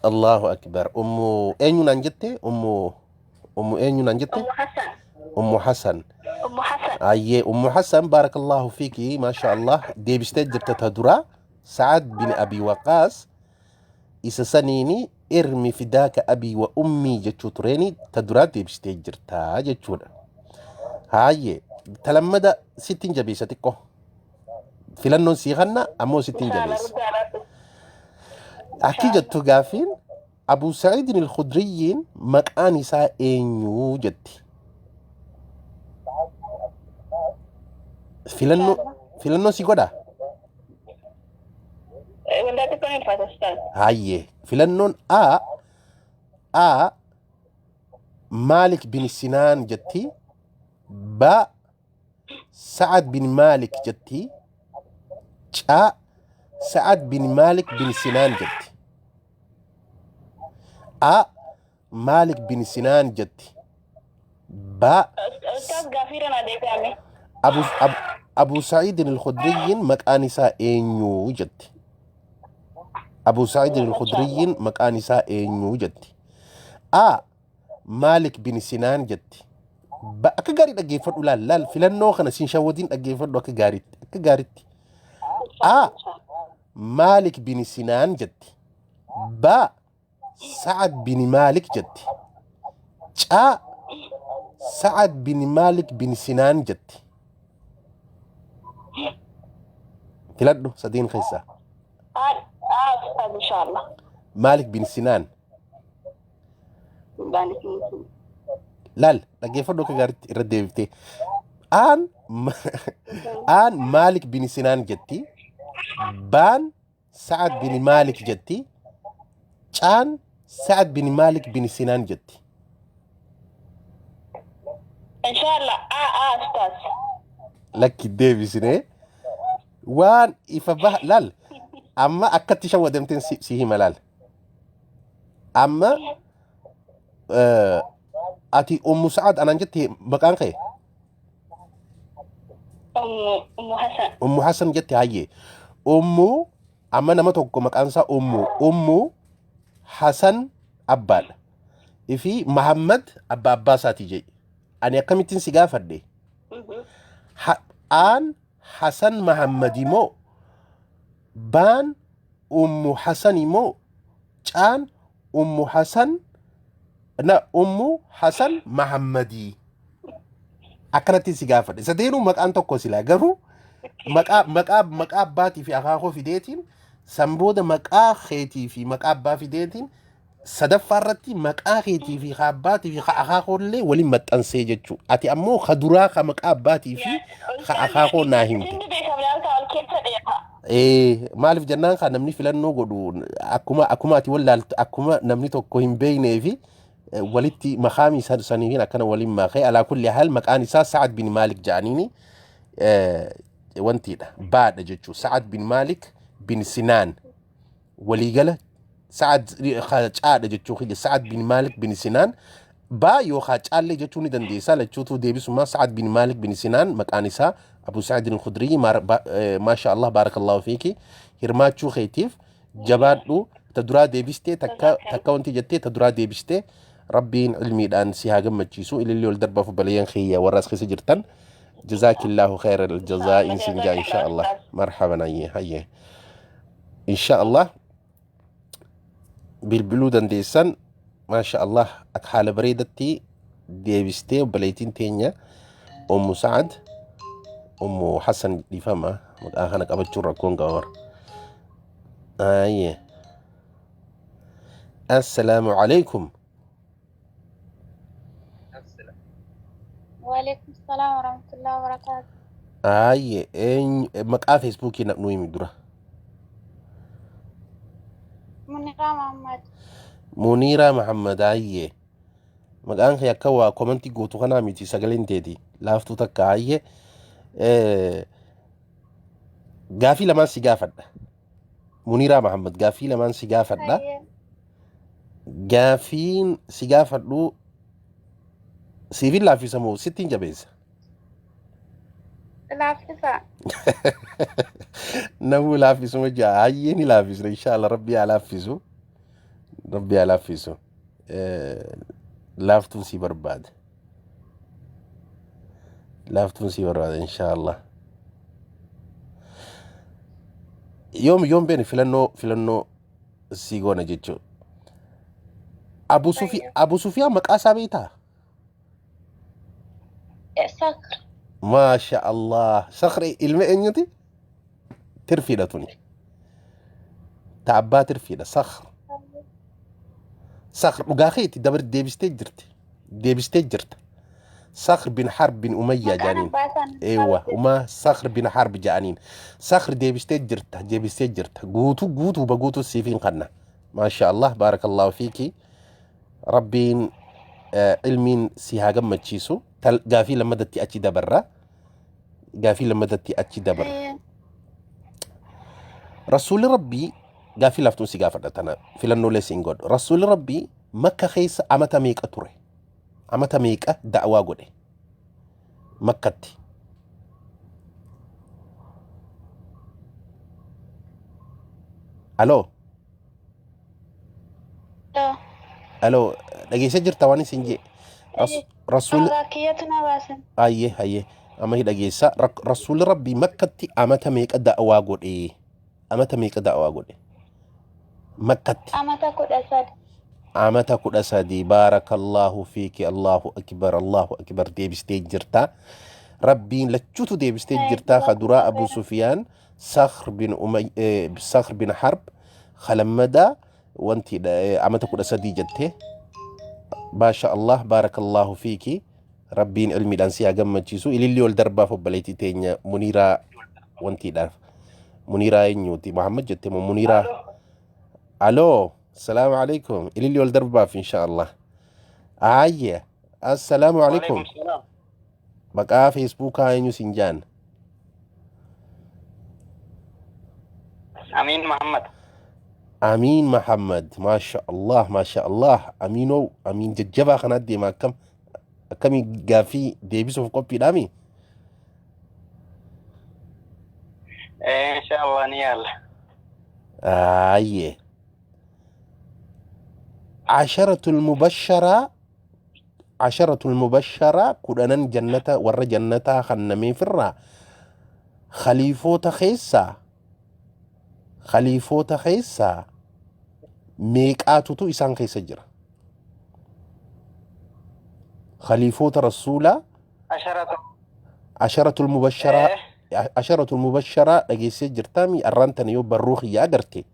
Allahu akbar. Ummu eenyu naan jette? Ummu eenyu naan jette? Ummu Hassan. Ummu Hassan. Ummu Hassan. Ayyee, Ummu Hassan, baarakallahu fiiki, maasha Allah, deebistee jirta ta dura. Sa'ad bin Abi Waqaas isa saniini irmi fidaaka abii wa ummii jechuu tureeni ta duraa deebistee jirta jechuudha. Hayyee. Talammada sittiin jabeessa xiqqoo. Filannoon sii kanna ammoo sittiin Inshallah jabeessa. guddaa laatu. Akki jettu gaaffiin Abuu Sa'iidin al-Khudriyyiin maqaan isaa eenyu jetti. Filannoo filannoo si godha? Waldaa xiqqoon ulfaata ustaaz. Hayyee. Filannoon A A Maalik bin Sinaan jetti. B Sa'ad bin Maalik jetti. C Sa'ad bin Maalik bin Sinaan jetti. A Maalik bin Sinaan jetti. B Ustaaz gaaffii irra naa deebi'ame. Abu, Abu, Abu Sa'iidin al-Khudriyyiin maqaan isaa eenyu jetti. Abu Sa'iidin al-Khudriyyiin maqaan isaa eenyu jetti. A Maalik bin Sinaan jetti. Ba akka gaarii dhaggeeffadhu laal laal filannoo kana sin shawwadiin dhaggeeffadhu akka gaariitti akka gaariitti. A Maalik bin Sinaan jetti. B Sa'ad bin Maalik jetti. C Sa'ad bin Maalik bin Sinaan jetti. Filadhu sadiin keessaa. A A ustaaz inshallah. Maalik bin Sinaan. Maalik bin Sinaan. Laal dhaggeeffadhu akka gaariitti irra deebiftee. Aan Aan Maalik bin Sinaan jetti. Baan Sa'ad bin Maalik jetti. Caan Sa'ad bin Maalik bin Sinaan jetti. Inshallah A A ustaaz. Lakki deebisnee waan ifa baha laal amma akkatti shawwadamteen si, si hima laal. Amma eh, ati Ummu Sa'ad anaan jette maqaan kee Ummu Ummu Hasan. Ummu Hasan jette hayyee. Ummu amma nama tokko maqaan isaa Ummu Ummu Hasan abbaadha. Ifi Mahammad abbaa abbaa isaati jedhe. Ani akkamittiin si gaafadhe? Ha, aan Hasan Mahammadi moo baan Ummu Hasani moo caan Ummu Hasan na Ummu Hasan Mahammadii. Akkanatti si gaafadhe. Sadeenuu maqaan tokko silaa garuu maqaa maqaa maqaa abbaatii fi akaakoo fideetiin san booda maqaa keetii fi maqaa abbaa fideetiin sadaffaa irratti maqaa keetii fi ka abbaatii fi ka akaakoo illee waliin maxxansee jechuudha. Ati ammoo ka duraa ka maqaa abbaatii fi ka akaakoo naa himte. Inni beekamne harka wal keessa dheeta. Ee, maaliif jennaan kan namni filannoo godhu akkuma akkuma ati wallaaltu akkuma namni tokko hin beeknee fi walitti makaamii saniin akkana waliin makee alaa kulli haal maqaan isaa Sa'ad bin Maalik jedhaniini wantiidha baadha jechuudha. Sa'ad bin Maalik bin Sinaan waliigala Sa'ad caadha jechuu kiyya Sa'ad bin Maalik bin Sinaan baa yookaan caallee jechuu ni dandeessa lachuutuu deebisumaa Sa'ad bin Maalik bin Sinaan maqaan isaa Abu Sa'id al-Khudrii maasha Allah baarakallahu fiiki hirmaachuu keetiif jabaadhu ta duraa deebistee takka takka wanti jettee ta duraa deebistee rabbiin ilmiidhaan si haa gammachiisu ililli ol darbaaf obboleeyyan kiyya warra as keessa jirtan jazaakillaahu khayral jazaa isin jaa insha Allah marhaban hayyee hayyee insha Allah bilbiluu dandeessan maasha Allah akka haala bareedatti deebistee obboleettiin teenya Ummu Sa'ad Ummu Hassan dhiifama maqaa kana qabachuun rakkoon qaba bara. Ayyee. Assalaamu alaikum. Waalaikum salaam warahmatullahi wabarakatuh. Ayyee eenyu maqaa feesbuukii nu himi dura. Muniraa Muhammad. Muniiraa Mahammad ayyee. Maqaan kee akka waa komantii gootu kanaa miti sagaleen teeti laaftuu takka ayyee. Gaafii lamaan si gaafadha. Muniiraa Mahammad gaafii lamaan si gaafadha. Hayyee. Gaafiin si gaafadhu siifin laaffisa moo sittiin jabeessa? Laaffisa. Namuu laaffisuma jaa hayyee ni laaffisna inshaalla rabbi haa laaffisu. Rabbi haa laaffisu. Laaftuun si barbaada. Laaftuun si barbaada inshaalla. Yoom yoom beeni filannoo filannoo si goona jechuudha. Abu Sufi Hayyee. Abu Sufiyaan maqaa isaa beektaa? Sakr. Maasha Allah. Sakri ilma eenyuti? Tirfiidha tuni. Ta abbaa tirfiidha. Sakr. Sakr dhugaa keeti dabar deebistee jirti. Deebistee jirta. Sakr bin Harb bin Umayyaa Maqaan jedhaniin. abbaa isaanii Eewwa umaa Sakr bin Harb jedhaniin. Sakr deebistee jirta. Deebistee jirta. Guutuu guutuu baguutuu siifiin kanna. Maasha Allah. Baarakallahu fiiki. Rabbiin ilmiin si haa gammachiisu. Gaafii lammadatti achi dabarra. Gaafii lammadatti achi dabarra. Rasuulli Rabbii gaafii laaftuun si gaafadha tana filannoolee siin godhu. Rasuulli Rabbii Makka keessa amata meeqa ture? Amata meeqa da'waa godhe? Makkatti. Aloo, aloo, dhageessee jirta waan isin jee. Rasuulli Kiyyatu na baasan. Ayyee ayyee amma hi dhageessa. Rasuulli Rabbii Makkatti amata meeqa da'waa godhe? Amata meeqa da'waa godhe? Makkatti. Amata 13. Amata 13. Baarakallahu fiiki. Allahu akbar, Allahu akbar. Deebistee jirta. Rabbiin lachuutu deebistee jirta. Ka duraa Abu Sufiyaan Sakhr bin Umay Sakhr bin Harb, kalammadaa wanti amata 13 jette. Maasha Allah, baarakallahu fiiki. Rabbiin ilmiidhaan si haa gammachiisu. Ililli ol darbaaf obboleettii teenya Muniiraa wantiidhaaf. Muniiraa eenyuuti? Muhammad jette moo Muniiraa? Aloo, salaamu alaikum. Ililli ol darbaaf insha Allah. Aayye, assalaamu alaikum. Waalaikum salaam. Maqaa Feesbuukaa eenyu siin jaan? Amiin Muhammad. Amiin Muhammad. Maasha Allah, maasha Allah. Amiinoo, amiin jajjabaa kanaa deema akkam? Akkamii gaaffii deebisuuf qophiidhaami? Insha Allah ni yaalla. Aayye. Asharatul mubasharaa, asharatul mubasharaa, kudhanan jannata warra jannataa kannameefirraa khaliifoota keessaa meeqaatutu isaan keessa jira? Khaliifoota rasuulaa. Asharatu. Asharatul mubasharaa. Asharatul mubasharaa dhageessee jirtaami? Arraan tana yoo barruu kiyya agarte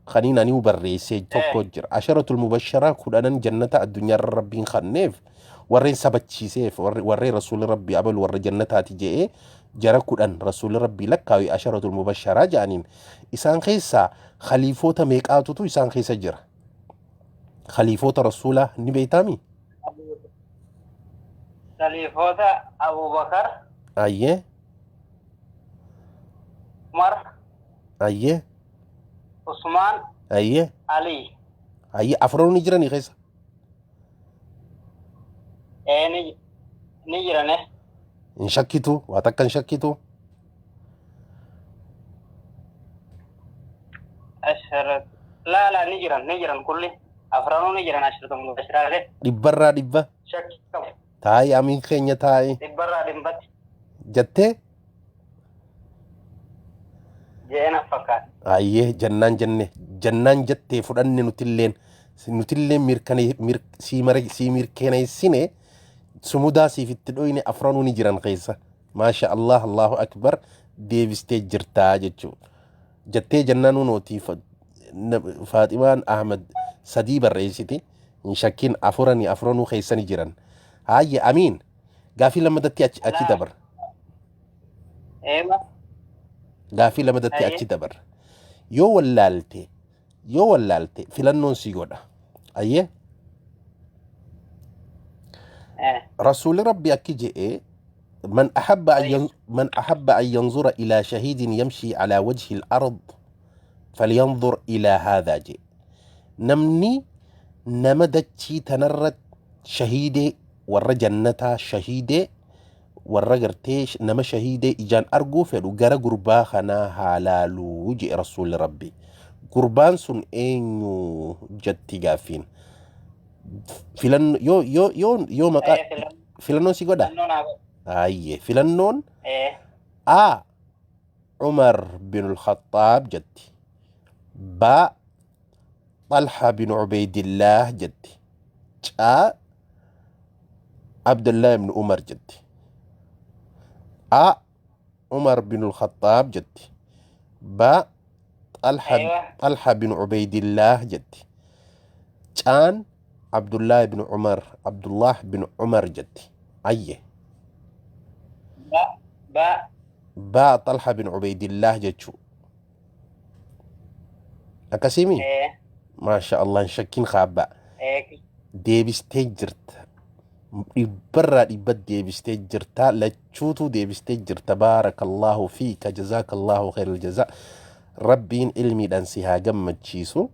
kaniin ani barreessee tokko jira. Asharatul mubasharaa, kudhanan jannata addunyaarra rabbiin kanneef, warreen sabachiiseef, warreen rasuulli rabbii abalu warra jannataati je'ee jara 10 rasuulli rabbii lakkaawi asharatul mubasharaa jedhaniin. Isaan keessaa khaliifoota meeqaatutu isaan keessa jira? Khaliifoota rasuulaa ni beektaami? Khaliifota Abubakar, Ayyee. Umar, Ayyee. Usmaan, Ayyee. Ali. Ayyee, afranuu ni jiranii keessa? Ni jirane. Hin shakkitu? Waa takka hin shakkitu? Asharat. Laa laa, ni jiran, ni jiran, kulli. Afranuu ni jiran asharatu mubashiraalee. Dhibbarraa dhibba? Shakki qabu. Taa'i amiin keenya taa'i. Dhibbarraa dhibbatti. Jettee? Je'ee na fakkaata. Ayyee, jannaan jenne, jannaan jettee fudhanne. Nutilleen mirkane sii mare sii mirkaneessine, sumudaa siif itti dhoyne. Afranuu ni jiran keessa. Maasha Allah, Allahu akbar, deebistee jirtaa jechuu. Jettee jennaan nuti Faaximaan Ahmad sadii barreessiti. Hin shakkin, afuranii afranuu keessa ni jiran. Haayye amiin, gaafii lammadatti achi dabar. Eema. Gaafii lammadatti achi dabar. Yoo wallaalte filannoon si godha. Ayyee. Rasuulli Rabbi akki je'e: من أحب أن ينظر إلى شهيد يمشي على وجه الأرض فلينظر إلى هذا جي. Namni nama dachii tanarra shahiidee warra jannataa, shahiidee warra gartee nama shahiidee ijaan arguu fedhu gara gurbaa kanaa haa laaluu je'e rasuulli Rabbi. Gurbaan sun eenyu jetti gaaffiin. Filanno yoo maqaa filannoon si godha. Filannoo naa godha. Ayyee, filannoon A. Umar bin al-Khattaab jetti. B. Talha bin Ubaydillah jetti. C. Abdullah ibn Umar jetti. A. Umar bin Khattaab jetti. B. Xalha Aywa. Xalha bin Ubaydillaah jetti. Caan Abdullah bin Umar Abdullah bin Umar jetti. Ayye. Ba. Ba. Ba Xalha bin Ubaydillaah jechuu. Akkasiimi? Eh. Maasha Allah hin shakkin kaabbaa. Eh. Deebistee jirta. Dhibbarraa dhibba deebistee jirta. Lachuutu deebistee jirta. Baarakallaahu fiika jazaakallaahu khairal jazaa. Rabbiin ilmiidhaan si haa gammachiisu.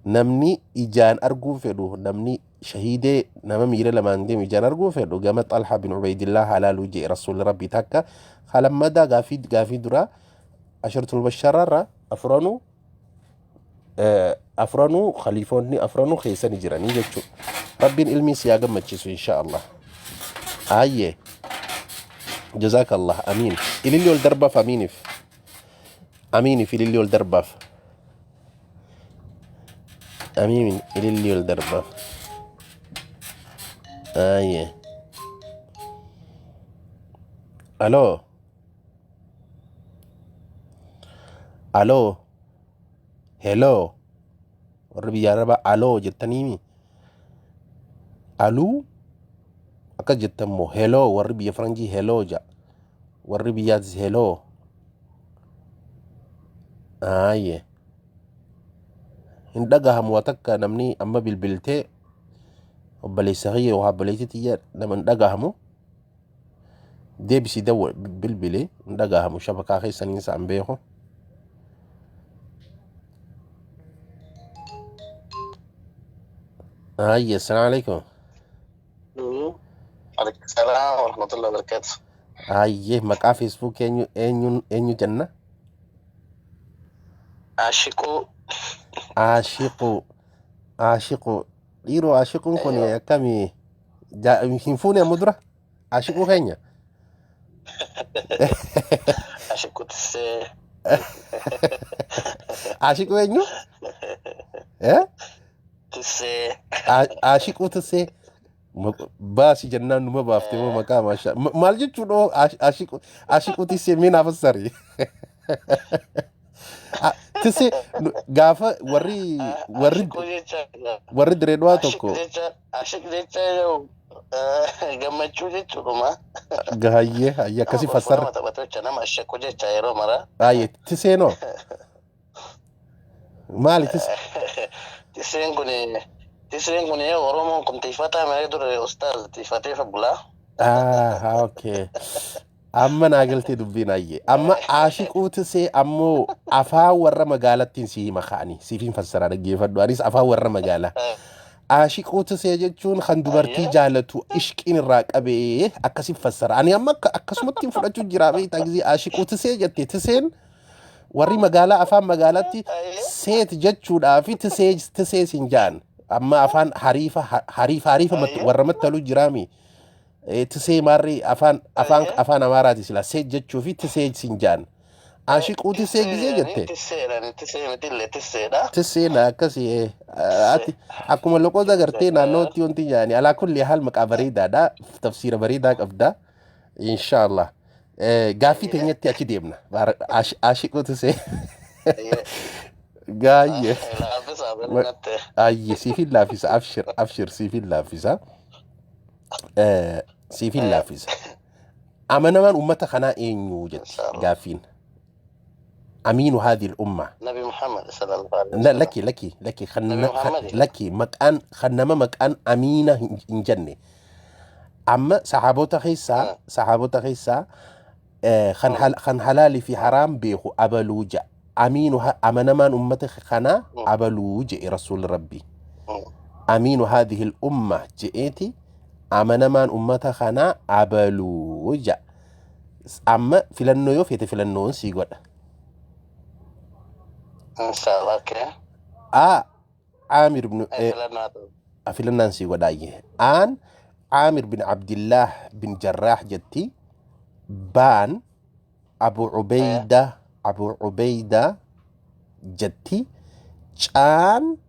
Namni ijaan arguu fedhu, namni shahiidee nama miila lamaan deemu ijaan arguu fedhu gama Xalha bin Ubaydillah halaaluu jee rasuulli rabbii takka halammadaa gaafii duraa asharatul bashararra afranuu afranuu khaliifonni afranuu keessa ni jiranii jechuudha. Rabbiin ilmii si haa gammachiisu insha Allah. Ayyee jazaakallah amiin. Ililli ol darbaaf amiiniif. Amiiniif ililli ol darbaaf. Amiin ililli ol darbaaf. Ayyee. Aloo. Aloo. Hello. Warri biyya arabaa aloo jettaniimi. Aluu akkas jettan moo hello warri biyya faranjii hello ja. Warri biyyaatis hello. Ayyee. Hin dhagahamu waa takka namni amma bilbiltee obboleessa kiyya yookaan obboleettii tiyya nama hin dhagahamu. Deebisii dawwa bilbili hin dhagahamu shabakaa keessaniin isaan beeku. Ayyee assalaamu alaikum. Alaikum salaam wa rahmatullahi wa barakatuh. Ayyee maqaa feesbuuk eenyu eenyuun eenyu jenna? Ashiquu. Aashiquu. Aashiquu. Dhiiroo aashiquun kun Aywa. akkamii hin fuune ammoo dura? Aashiquu keenya. Ashiquu tissee. Aashiquu eenyu? Eh? Tissee. Aashiquu tissee. Baasi jennaan numa baafte moo maqaa maashaa. Maal jechuudha aashiquu tissee mee naaf fassari. Tissee gaafa warri warri Ashiquu jecha. warri direedwaa Ashiq tokko jecha. Ashiq jecha gammachuu jechuudhuma. Gaayyee hayyee Nama akkasii kolfuu fassarra. nama taphatu jecha nama ashiquu jecha yeroo mara. Hayyee tiseenoo maali tis Tiseen kun Oromoon kun tiifataa malee dure ustaaz tiifatee fa bulaa. Ah, okay. Amma naa galtee dubbiin hayyee. Amma aashiquu tisee ammoo afaan warra magaalattiin si hima ka'anii siif hin fassaraa dhaggeeffadhu. Anis afaan warra magaalaa. Aashiquu tisee jechuun kan dubartii jaalatu ishqiin irraa qabee akkasi fassara. Ani amma akkasumatti hin fudhachuu jira beektaa gisee aashiquu tisee jette tiseen warri magaalaa afaan magaalaatti seet jechuudhaa fi tisee tisee siin ja'an. Amma afaan hariifa hariifa hariifa warra mattaluu jiraami. Tisee maarri afaan afaan afaan amaaraati sila seet jechuu fi tisee siin ja'an. Aashiquu tisee gisee jette. Tisseedha tisee mitillee tisseedha. Tisseedha akkasii ati akkuma loqoota gartee naannootti wanti jaani alaa kulli haal maqaa bareedaadha tafsiira bareedaa qabda inshaallah. Gaaffii teenyatti achi deemna. Aashiquu tisee gaayyee. Laaffisaa bal'inatti. Ayye siifin laaffisa abshir abshir siifin laaffisa. Siifin laaffisa. Amanamaan ummata kanaa eenyu jetti Inshaallah. gaaffiin. Amiinu haadhiil umma. Nabi Muhammad sallallahu alaihi La- wasallam. Lakki lakki lakki kan Nabi Muhammad. lakki maqaan kan nama maqaan amiina hin jenne. Amma sahaabota keessaa kan halaalii fi haraam beeku abaluu ja'a. Amiinu amanamaan ummata kanaa abaluu je'e rasuulli rabbii. Amiinu haadhihi umma je'eeti amanamaan ummata kanaa abaluu ja'a. Amma filannoo yoo feete filannoon sii godha. Inshallah, okay. A. Aamir ibn Filannoo haa ta'u. Filannaan sii godhaayyee. Aan Aamir bin Abdillah bin Jarraah jetti. Baan Abu Ubeyda jetti. Caan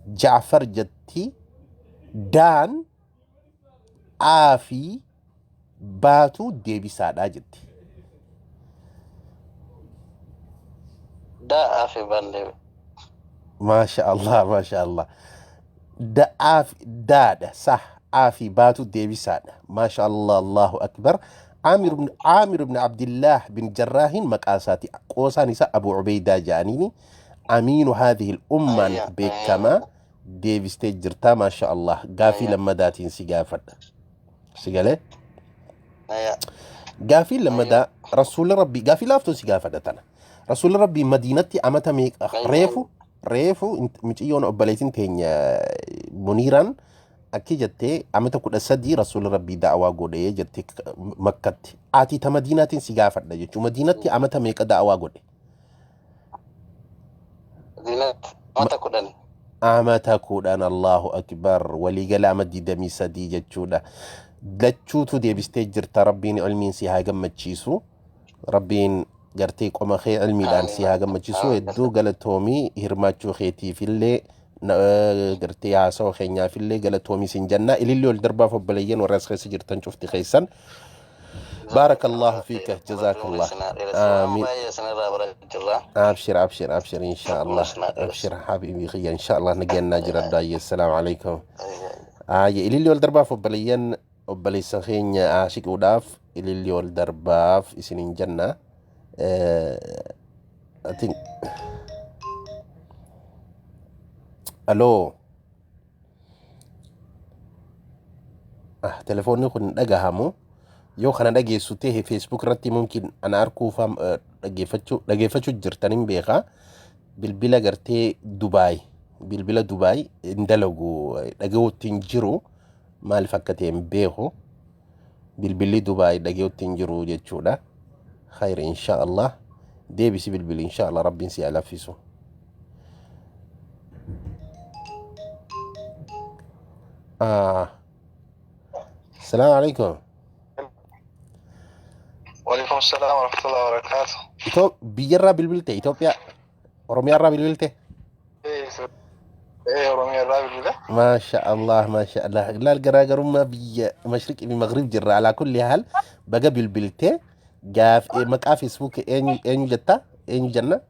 Jaafar jetti. Daan A fi Baatu deebisaadha jetti. Da'aa fi baan deebi. Maasha Allah, maasha Allah. Da'aa fi daadha sah aa fi baatu deebisaadha. Maasha Allah, Allahu akbar. Aamir ibn Abdillah bin Jarraahin maqaa isaati. Qoosaan isaa Abu Ubeydaa jedhaniini. Amiinu haadhihi ummaan beekamaa deebistee jirtaa maasha Allah. Gaafii lammadaatiin si gaafadha. Si galee? Gaafii lammadaa Rasuulli Rabbii gaafii laaftuun si gaafadha tana. Rasuulli Rabbii Madiinatti amata meeqa reefu miciyyoon obboleettiin teenya Muniiraan akki jettee amata 13 Rasuulli Rabbii da'awaa godhee jettee Makkatti. Ati ta Madiinaatiin si gaafadha jechuudha. Madiinatti amata meeqa da'awaa godhe? Madiinatti amata 10. Amata 10, Allahu akbar, waliigala ama 23 jechuudha. Lachuutu deebistee jirta. Rabbiin ilmiin si haa gammachiisu. Rabbiin gartee qoma kee ilmiidhaan si haa gammachiisu. Hedduu galatoomii, hirmaachuu keetiifillee gartee haasawa keenyaafillee galatoomii sin jenna. Ililli ol darbaaf obboleeyyan warra as keessa jirtan cufti keessan. Baarakallahu fiika, jazaakallah. Amiin. Baay'ee isinirraa barachaa jirra. Abshir, abshir, abshir, inshallah. Abshir habibi khiyya, inshallah nageenyaa jira daayye. Assalaamu alaikum. Aayye, ililli ol darbaaf obboleeyyan, obboleessa keenya aashiquudhaaf ililli ol darbaaf isinin jenna. I think aloo, ah, telefoonni kun hin dhagahamu. Yoo kana dhageessu ta'e Facebook irratti mumkin ana arguuf dhageeffachuu jirtan hin beekaa. Bilbila gartee Dubaay, bilbila Dubaay hin dalagu, dhaga'uutti hin jiru. Maaliif akka ta'e hin beeku. Bilbilli Dubaay dhaga'uutti hin jiru jechuudha. Khayr, insha Allah. Deebisi bilbili, insha Allah Rabbiin si haa laffisu. Ah. Assalamu alaikum. وعليكم السلام ورحمة الله وبركاته. Itoo biyyarraa bilbilte, Itoophiyaa, Oromiyaarraa bilbilte? Ee, Oromiyaa irraa bilbila. Maasha Allah, maasha Allah. Laal, garaagarummaa biyya mashriqii fi maghrib jirra. Alaa kulli haal baga bilbilte. Gaaf maqaa Facebook eenyu eenyu jetta? Eenyu jenna?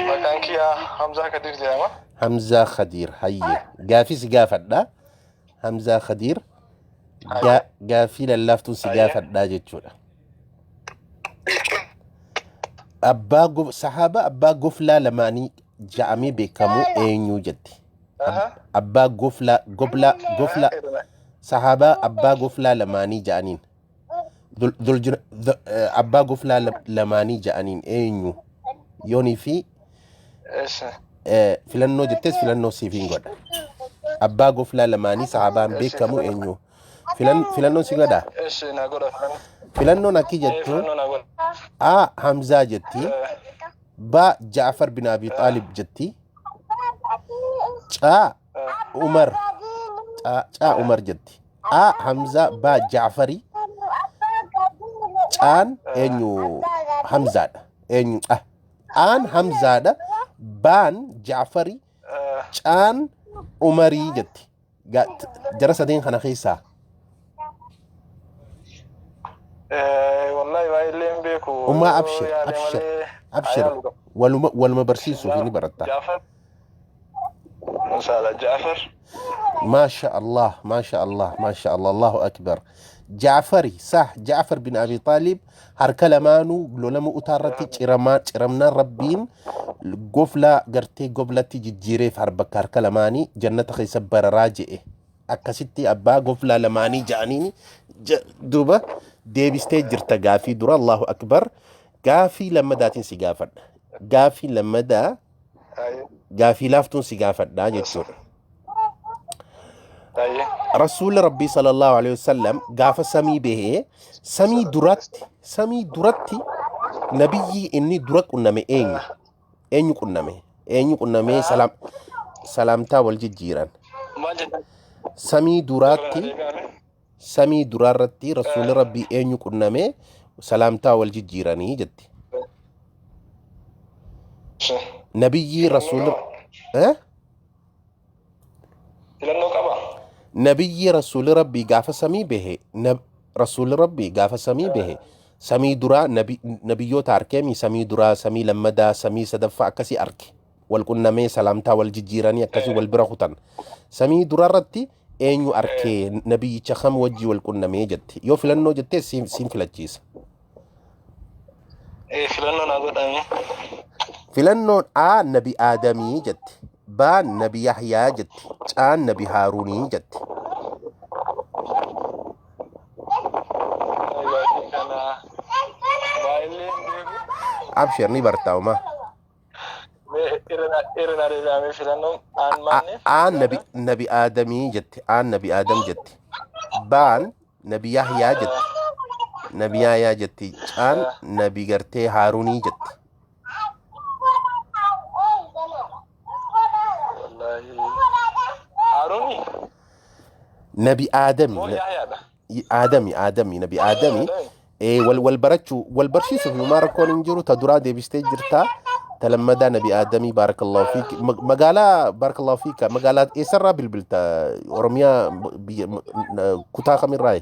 Maqaan kiyya Hamzaa Kadir jedhama. Hamzaa Khadiir. Hayye. Gaafii si gaafadha. Hamzaa Khadiir. Gaafii lallaaftuun si gaafadha jechuudha. Abbaa sahaaba abbaa goflaa lamaanii ja'amee beekamu eenyu jetti? Abbaa goflaa goblaa goflaa sahaabaa abbaa goflaa lamaanii ja'aniin. Abbaa goflaa lamaanii ja'aniin eenyu? Yoonii fi Eessa? Filannoo jettees filannoo siif hin godha. Abbaa goflaa lamaanii sahaabaan beekamu eenyu? Filannoon si godha? Eessa naa godha filannoo? Filannoon akki jettu. Filannoo naa godha. A. Hamzaa jetti. B. Jaafar bin Abi Xaalib jetti. C. Umar. C. Umar jetti. A. Hamzaa, B. Jaafari. Caan eenyu? Hamzaadha. Eenyu? Ah. Aan Hamzaadha. Baan Jaafari. Caan Umarii jetti. Jara sadeen kana keessaa. Wallahi baay'ee hin beeku. Ummaa, abshir, Yaale abshir, malee abshir. ayaalu qaba. Waluma barsiisuuf ni baratta. Jaafar. Inshallah Jaafar. ما شاء الله، ما شاء الله، ما شاء الله، الله أكبر. جعفري صح، جعفر بن أبي طالب harka lamaanuu lola Mu'utaa irratti ciramaa ciramnaan Rabbiin goflaa gartee goblatti jijjiireef bakka harka lamaanii jannata keessa bararaa je'e. Akkasitti abbaa goflaa lamaanii ja'aniini. Duuba deebistee jirta gaafii dura, Allahu akbar. Gaafii lammadaatiin si gaafadha. Gaafii lammadaa gaafii laaftuun si gaafadha jechuudha. Rasuulli Rabbii sallallahu alaihi wasallam gaafa samii bahee samii duratti nabiyyi inni dura qunname eenyu? Eenyu qunname? Eenyu qunnamee salaamtaa wal jijjiiran? Maal jettan? Samii duraatti, samii duraarratti Rasuulli Rabbii eenyu qunnamee salaamtaa wal jijjiiranii jetti. Nabiyyi Rasuulli eh? Filannoo qaba. Nabiyyi rasuulli rabbii gaafa samii bahe, rasuulli rabbii gaafa samii bahe samii duraa nabiyyoota arkeemi, samii duraa, samii lammadaa, samii sadaffaa akkasii arke. Wal qunnamee salaamtaa wal jijjiiranii akkasii wal bira kutan. Samii duraa irratti eenyu arkee, nabiyyicha kam wajjii wal qunnamee jette? Yoo filannoo jettee siin filachiisa. Filannoo naa godhame. Filannoon A nabi Aadamii jette. B nabi Yahyaa jette. C nabi Haaruunii jette. Gaafii kana baay'ee hin beeku. Abshir, ni bartaa uma. Mee irra naa deebi'amee filannoon aan maanne? A nabi Aadamii jette. A nabi Aadam jette. Baan nabi Yahyaa jette. Nabi Yahyaa jetti. Caan nabi gartee Haaruunii jette. Wallaahi. Haaruuni Nabi Aadami. moo Yahyaadha? Aadami, Aadami, nabi Aadami. Aadami. Wal barachuu wal barsiisuuf himaa rakkoon hin jiru. Ta duraa deebistee jirtaa. Ta lammadaa nabi Aadamii. Baarakallahu fiik. Magaalaa, baarakallahu fiika, magaalaa eessarraa bilbilta? Oromiyaa biyya kutaa kamirraa?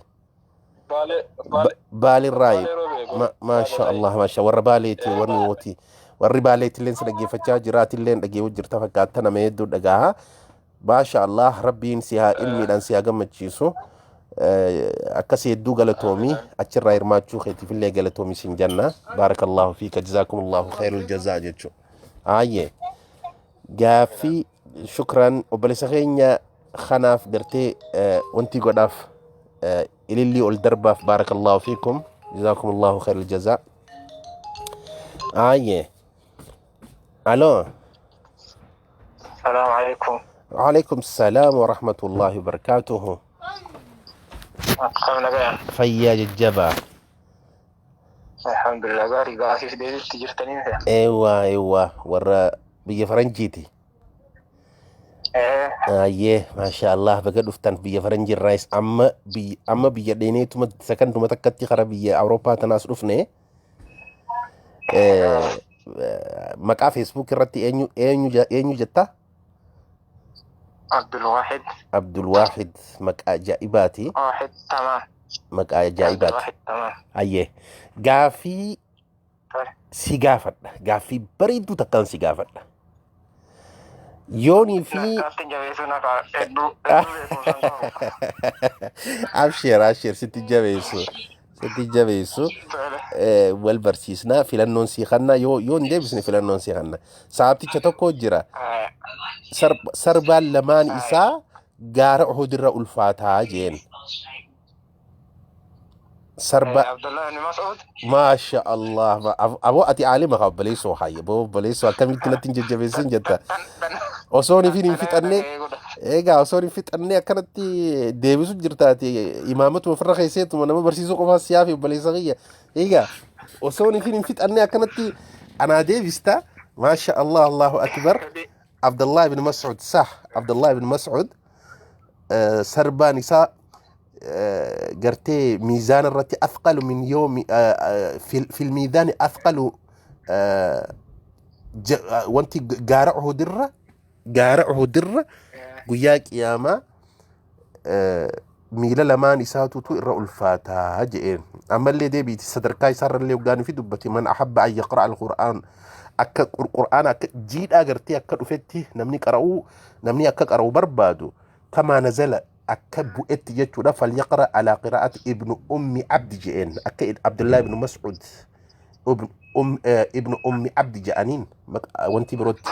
Baalee, Baalee. Baalirraayi. Baalee roobee. Maasha Allah, maasha warra Baaleeti, warri mooti, warri Baaleetilleen si dhaggeeffachaa jiraatilleen dhageewwu jirta fakkaata, nama hedduu dhagaha. Maasha Allah, rabbiin si haa ilmiidhaan si haa gammachiisu. Akkasii hedduu galatoomii, achirraa hirmaachuu keetiifillee galatoomii sin jenna. Baarakallahu fiika, jazaakumullahu khairul jazaa jechuudha. Aayyee, gaaffii, shukran obboleessa keenya kanaaf gartee wanti godhaaf ilillii ol darbaaf. Baarakallahu fiikum, jazaakumullahu khairul jazaa. Aayyee, aloo. Salaamu alaikum. وعليكم السلام ورحمة الله وبركاته. Akkam nagaya? Fayyaa jajjabaa. Alhamdulillah, gaarii, gaafiif deebiitti jirtanii miti. Eewwa, warra biyya faranjiiti. Ayyee, maasha Allah, baga dhuftan biyya faranjii irraayis. Amma biyya dheeneetuma sakanduma takkatti kara biyya Awurooppaa tanaas dhufne. Maqaa Facebook irratti eenyu eenyu jetta? Abdul Wahid. Abdul Waahid, maqaa ajaa'ibaati. Wahid, tamaam. Maqaa Abdul ajaa'ibaati. Wahid, tamaam. Ayyee, gaafii si gaafadha. Gaaffii bareedduu takkaan si gaafadha. Yoonii fi Akkaatti jabeessuu nafa hedduu hedduu beekumsa hin qabu. Abshir, abshir, sitti jabeessu. Sitti jabeessu. Tole. Wal barsiisnaa, filannoon sii kannaa, yoo hin deebisne filannoon sii kanna. Saabticha tokko jira. Sarbaan lamaan isaa gaara Uhud irra ulfaataa jeen. Sarba Abdullah ibn Mas'ud. Maasha Allah. Aboo, ati aalima qaba, obboleessoo haayya. Aboo obboleessoo, akkamitti natti hin jajjabeessin jetta? Osoon ifin hin fixanne, egaa osoon hin fixanne akkanatti deebisu jirtaati, imaamatuma ofirra keesseetuma nama barsiisuu qofaa siyaa fi obboleessa kiyya. Egaa osoon ifin hin fixanne akkanatti anaa deebista. Maasha Allah, Allahu akbar. Abdullah ibn Mas'ud sah, Abdullah ibn Mas'ud sarbaan isaa gartee miizaana irratti athqalu min yoomi fil miizaani athqalu wanti gaara Uhudirra, gaara Uhudirra guyyaa qiyaamaa miila lamaan isaatutu irra ulfaataa je'een. Ammallee deebiiti sadarkaa isaarrallee hoggaanii fi dubbate, man ahabba an yaqra'a alqur'aan, akka qur'aana akka jiidhaa gartee akka dhufetti namni qara'uu, namni akka qara'u barbaadu, kamaa nazala, akka bu'etti jechuudha, falyaqra alaa qiraa'ati ibnu ummi abdi je'een, akka Abdullah ibnu Mas'ud, ibnu ummi abdi je'aniin wanti birootti.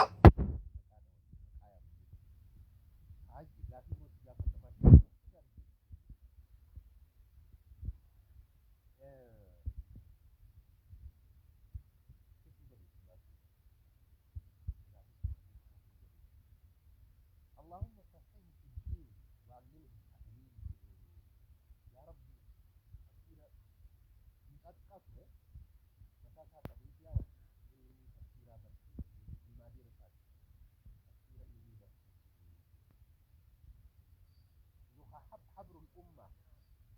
اللهم فقهه في الدين وعلمه التأويل. يا ربي، تفسير متأكد متى قبيت يا رب إني تفسير برسي المادير تفسير إني برسي حبر الأمة،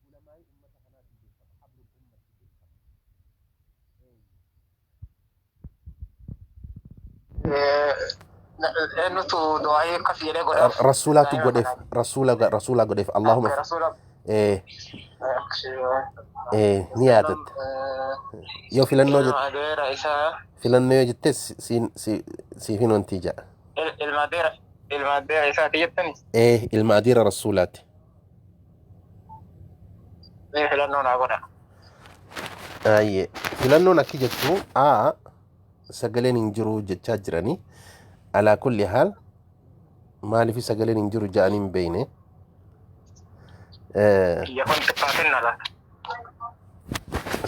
علماء أمة قناة بيكم، حبر الأمة بيكم. Eenyutu du'aayii akkas jedhee godhaaf? Rasuulaatu Daa'ima godheef. kanaaf. Rasuula rasuula godheef. Allahumma Okay, rasuula. Ni yaadatta. Yoo filannoo Ilma jette adeera isaa. Filannoo yoo jette siin siifin wanti ja'a. Ilma adeera isaati jettani? Ee, ilma adeera rasuulaati. Mee filannoo naa godha. Ayyee, filannoon akki jettu A sagaleen hin jiru jechaa jiranii. Alaa kulli haal, maaliif sagaleen hin jiru ja'anii hin beekne. Kiyya kun xiqqaatin na laata.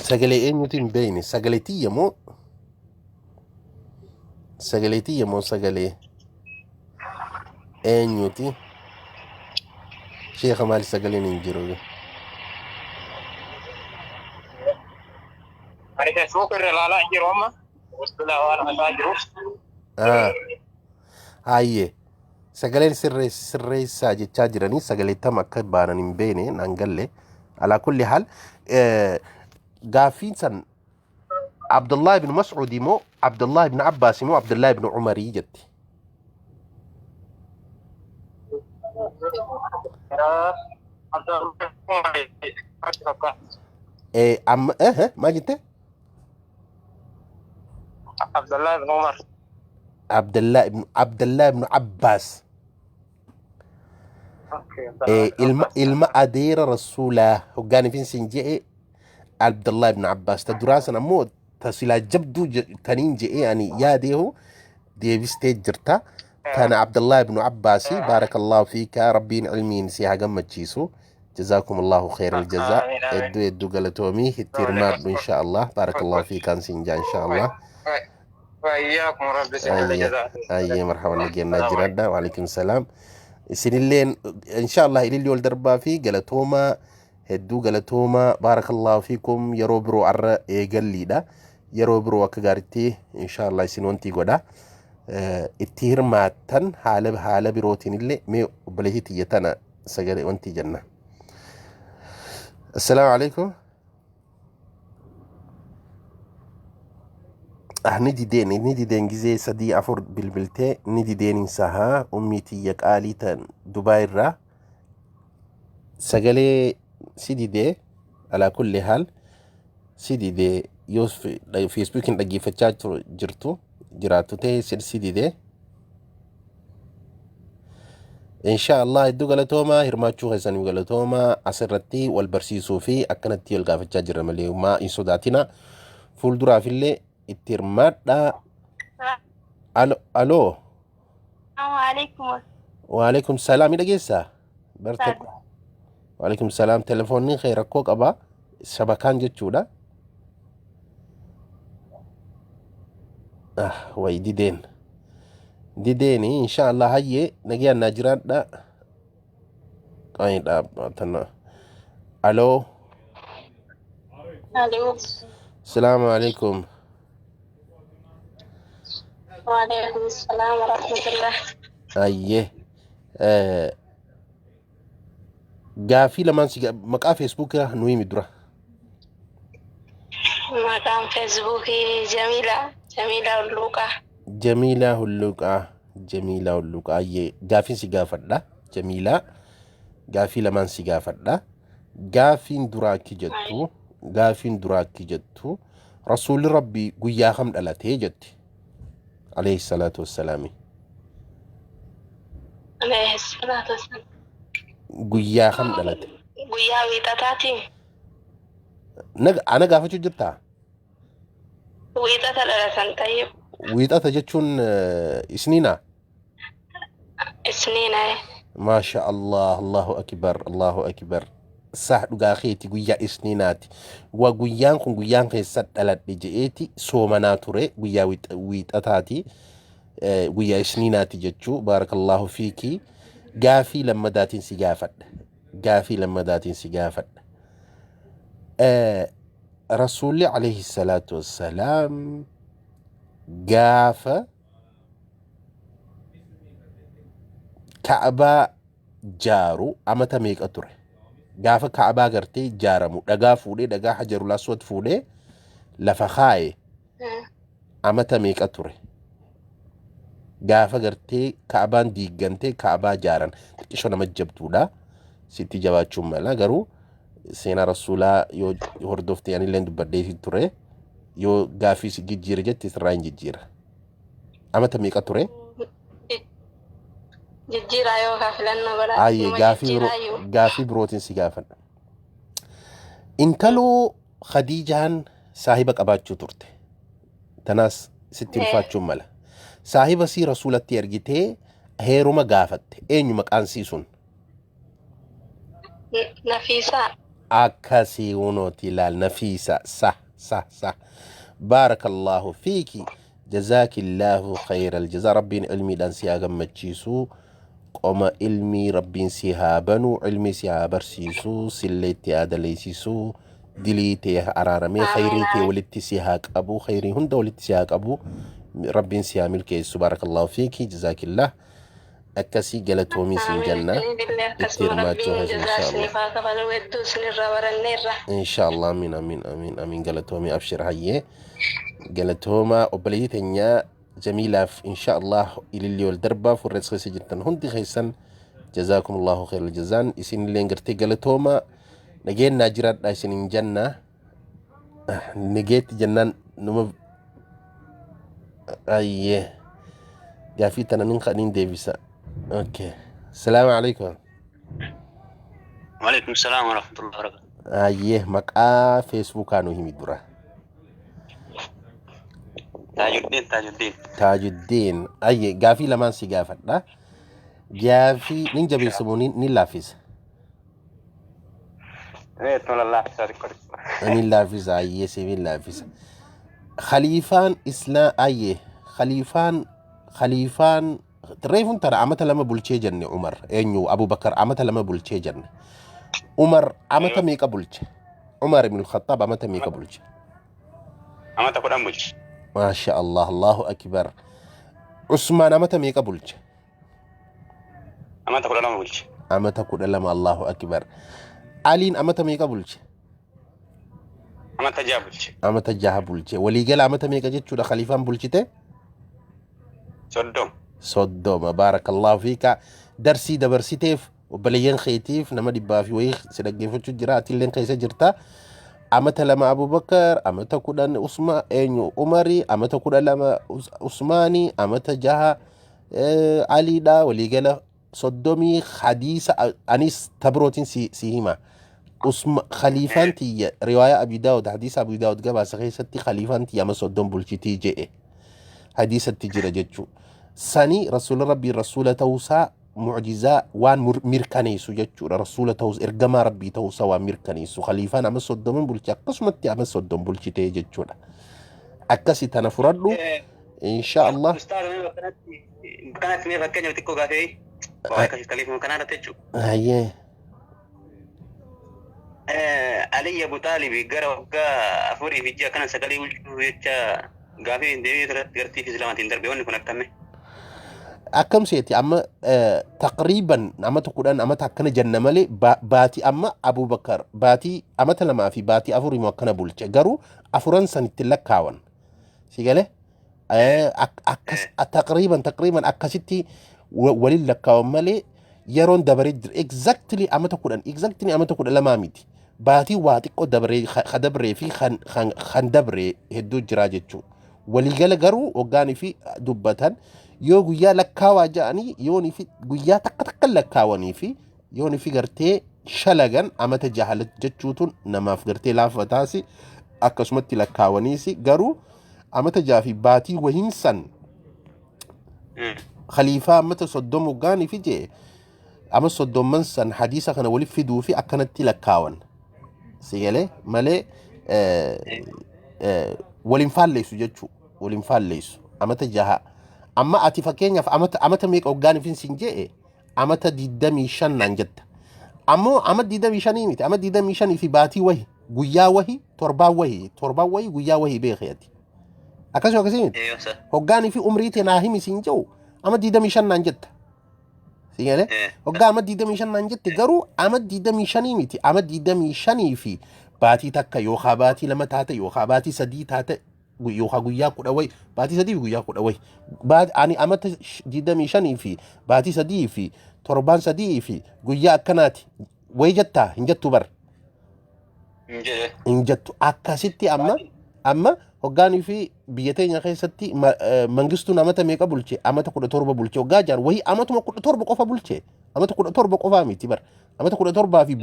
Sagalee eenyutu hin beekne? Sagalee tiyya moo sagalee tiyya moo sagalee eenyuti? Sheekha, maali sagaleen hin jiru? Ani Facebook irra ilaalaa hin jiru amma. Bilbila waan hasaa jiruuf. Ah, hayyee, sagaleen sirreessaa jechaa jiranii. Sagalee tam akka baanan hin beekne, naan galle. Alaa kulli haal, gaaffiin san Abdullah ibn Mas'uudi moo Abdullah ibn Abbaas moo Abdullah ibn Umarii jetti. Amma maal jette? Abdullah ibn Umar. Abdullah ibn Abbaas. Okay, Abdullah ibn Ilma Abbas. Ilma adeera rasuulaa hoggaaniifin sin je'e Abdullah ibn Abbaas. Ta duraa san ammoo ta silaa jabduu taniin je'ee ani yaadeehu deebistee jirta. Tana Abdullah ibn Abbaasi. Baarakallahu fiika, rabbiin ilmiin si haa gammachiisu. Jazaakum Allahu khayral jazaa. Amiin, amiin. Hedduu hedduu galatoomii, itti hirmaadhu insha Allah. Baarakallahu fiikaan siin jaa insha Allah. وإياكم، رب سبحانه Ayyee جزاء. Ayyee, marhaban, nageenyaa jiraadha. Waalaikum salaam. Isinilleen insha Allah ililli wal darbaa fi galatoomaa, hedduu galatoomaa, baarakallahu fiikum. Yeroo biroo, arra eegalliidha. Yeroo biroo akka gaaritti insha Allah isin wanti godha. Itti hirmaattan haala birootiin illee. Mee obboleettii tiyya tana sagalee wanti jenna. Assalaamu alaikum. Ah, ni dideen, ni dideen. Gizee sadii afur bilbiltee ni dideen. Sahaa ummii tiyya qaalii tan Dubaay irraa sagalee si didee. Alaa kulli haal, si didee. Yoo Facebookiin dhaggeeffachaa jirtu jiraattu ta'e si didee. Insha Allah, hedduu galatoomaa, hirmaachuu keessaniif galatoomaa. Asirratti wal barsiisuu fi akkanatti wal gaafachaa jirra malee maa hin sodaatina. Fuulduraafillee itti hirmaadhaa. Alo, alo. Waalaikum. Waalaikum salaam. Ni dhageessaa? Barte. Waalaikum salaam. Telefoonni kee rakkoo qaba. Shabakaan jechuudha. Ah, wayi dideen. Dideeni insha Allah. Hayyee, nagayaan naa jiraadha. Qaanii dhaabbatan. Aloo. Aloo. Salaamu alaikum. Waalaikum salaam wa rahmatullah. Hayyee. Gaafii lamaan si maqaa Feesbuukaa nu himi dura. Maqaan Feesbuukii Jamiila. Jamiila Hulluuqaa. Jamiilaa Hulluuqaa. Jamiilaa Hulluuqaa. Hayyee, gaafiin si gaafadha. Jamiilaa, gaafii lamaan si gaafadha. Gaafiin duraa akki jettu. Gaafiin duraa akki jettu. Rasuulli Rabbii guyyaa kam dhalatee jetti? Alayhi salaatu wassalaami. Alayhi salaatu wassalaam. Guyyaa kam dhalate? Guyyaa wiixataati. Ana gaafachuu jirtaa? Wiixata dhalatan ta'ee. Wiixata jechuun isniina? Isniina. Maasha Allah, Allahu akbar, Allahu akbar. Sah, dhugaa keeti, guyyaa isniinaati. Waa guyyaan kun guyyaan keessa dhaladhe je'eeti soomanaa ture, guyyaa wiixataati. Guyyaa isniinaati jechuu. Baarakallahu fiiki. Gaafii lammadaatiin si gaafadha. Gaafii lammadaatiin si gaafadha. Rasuulli alayhi salaatu wassalaam gaafa Ka'abaa jaaru amata meeqa ture? Gaafa Ka'abaa gartee jaaramu dhagaa fuudhee, dhagaa Hajarul Aswad fuudhee lafa kaaye amata meeqa ture? Gaafa gartee Ka'abaan diigamtee Ka'abaa jaaran xiqqisho nama jabduudha. Sitti jabaachuun mala garuu seenaa rasuulaa yoo hordofte anillee dubbadhee ture yoo gaafii si jijjiira jette sirraa hin jijjiira. Amata meeqa ture? Jijjiiraa yoo kaa filannoo godhaa. Ayyee Numa gaafii biroo jijjiiraayyuu. gaafii birootiin si gaafadha. Intaloo Khadiijaan saahiba qabaachuu turte. Tanaas sitti ulfaachuun mala. Saahiba sii rasuulatti ergitee heeruma gaafatte. Eenyu maqaan sii sun? Nafiisaa. Akkasii hunooti ilaal Nafiisa sa sa sa. Baarakallaahu fiiki. Jazaakillaahu khayral jazaa. Rabbiin ilmiidhaan si haa gammachiisu. Qoma ilmii Rabbiin si haa banu. Ilmii si haa barsiisu. Sillee itti haa daleessisu. Dilii tee araaramee khayrii tee walitti si haa qabu. Khayrii hunda walitti si haa qabu. Rabbiin si haa milkeessu. Baarakallaahu fiiki. Jazaakillah. Akkasii galatoomii siin Amiin jenna. isinillee Itti akkasuma hirmaachuu rabbiin keessa jazaa inshaallah. isiniif haa kafalu hedduu isinirraa baranneerra. Inshaallah amiin amiin amiin amiin galatoomii abshir hayyee galatooma obboleettii teenyaa Jamiilaaf inshaallah ililli ol darbaa furrees keessa jirtan hundi keessan jazaakumullahu khairal jazaan isinillee gartee galatooma nageennaa jiraadha isinin jenna nageetti jennaan numa ayyee gaafii tana nin nin deebisa. Okay, salaamu alaikum. Waalaikum salaam warahmatullahi wabarakatuh. Ayyee maqaa feesbuukaa nu himi dura. Tajuddin, Tajuddin. Taajuddiin. Ayyee gaafii lamaan si gaafadha. Gaafii nin jabeessa moo nin laaffisa? Tola laaffisa xiqqoo xiqqoo. Nin laaffisa ayyee siif hin laaffisa. Khaliifaan Islaa ayyee khaliifaan reefuun tana amata 2 bulchee jenne Umar eenyu Abubakar amata 2 bulchee jenne. Umar amata meeqa bulche? Umar ibn Khattaab amata meeqa bulche? Amata 10 bulche. Maasha Allah, Allahu akbar. Usmaan amata meeqa bulche? Amata 12 bulche. Amata 12, Allahu akbar. Aliin amata meeqa bulche? Amata 6 bulche. Amata 6 bulche. Waliigala amata meeqa jechuudha khaliifaan bulchite? 30. 30. Baarakallahu fiika. Darsii dabarsiteef obboleeyyan keetiif nama dhibbaa fi wayii si dhaggeeffachuu jira. Atilleen keessa jirta. Amata 2 Abubakar, amata 10 Usma eenyu Umari, amata 12 Usmaanii, amata 6 Aliidha. Waliigala 30 hadiisa anis tabirootiin si hima. Usma khaliifaan tiyya riwaayaa Abi Daawud hadiisa Abi Daawud gabaasa keessatti khaliifaan tiyya ama 30 bulchitii je'e. Hadiisatti jira jechuu. Sani rasuula rabbii rasuula ta'uusaa mucjizaa waan mirkaneessu jechuudha. Rasuula ta'uus ergamaa rabbii ta'uusaa waan mirkaneessu. Khaliifaan ama 30 bulche akkasumatti ama 30 bulchitee jechuudha. Akkasi tana furadhu insha Allah. Ustaaz mee bakkanatti mee fakkeenya xiqqoo gaafee waa akkasii khaliifuma kanaa irratti jechuudha. Hayyee. Ali Abu Taalib gara waggaa 4 fi 6 kana sagalee bulchuu jecha gaafii hin deebi'ee irratti gartii fi islaamaatiin darbe wanni kun akkami? Akkam seeti amma taqriiban amata 10 amata akkana jenna malee baatii amma Abubakar baatii amata 2 fi baatii 4 immoo akkana bulche garuu afuran san itti lakkaawan si galee akkas taqriiban akkasitti waliin lakkaawan malee yeroon dabaree jira exactly amata 10 exactly amata 12 miti baatii waa xiqqoo dabaree ka dabree fi kan dabree hedduu jira jechuudha. Waliigala garuu hoggaanii fi dubbatan yoo guyyaa lakkaawaa ja'anii yoonii fi guyyaa takka takka lakkaawanii fi yoonii fi gartee shalagan amata jahala jechuutu namaaf gartee laafataasi akkasumatti lakkaawaniisi garuu amata 6 fi baatii wahiinsan khaliifaa amata 30 hoggaanii fi jee ama soddomman san hadiisa kana waliif fiduu fi akkanatti lakkaawan si galee malee waliin faalleessu jechuu waliin faalleessu amata 6 amma ati fakkeenyaaf amata meeqa hoggaan ifin sin je'e amata 25 naan jetta ammoo ama 25 miti ama 25 fi baatii wahi guyyaa wahi torbaan wahi torbaan wahi guyyaa wahi beekee ati akkasuma akkasii miti hoggaanii fi umrii tee naa himi sin je'u ama 25 naan jetta si galee hoggaa ama 25 naan jette garuu ama 25 miti ama 25 fi baatii takka yookaan baatii 2 taate yookaan baatii 3 taate. Yookaan guyyaa 10 wayi, baatii 3 fi guyyaa 10 wayi. Ani amata 25 fi baatii 3 fi torbaan 3 fi guyyaa akkanaati wayi jettaa hin jettu bar. Hin jedhe. Hin jettu. Akkasitti amma amma hoggaanii fi biyya teenya keessatti mangistuun amata meeqa bulche? Amata 17 bulche hoggaa jaan wayii amatuma 17 qofa bulche. Amata 17 qofaa miti bar. Amata 17 fi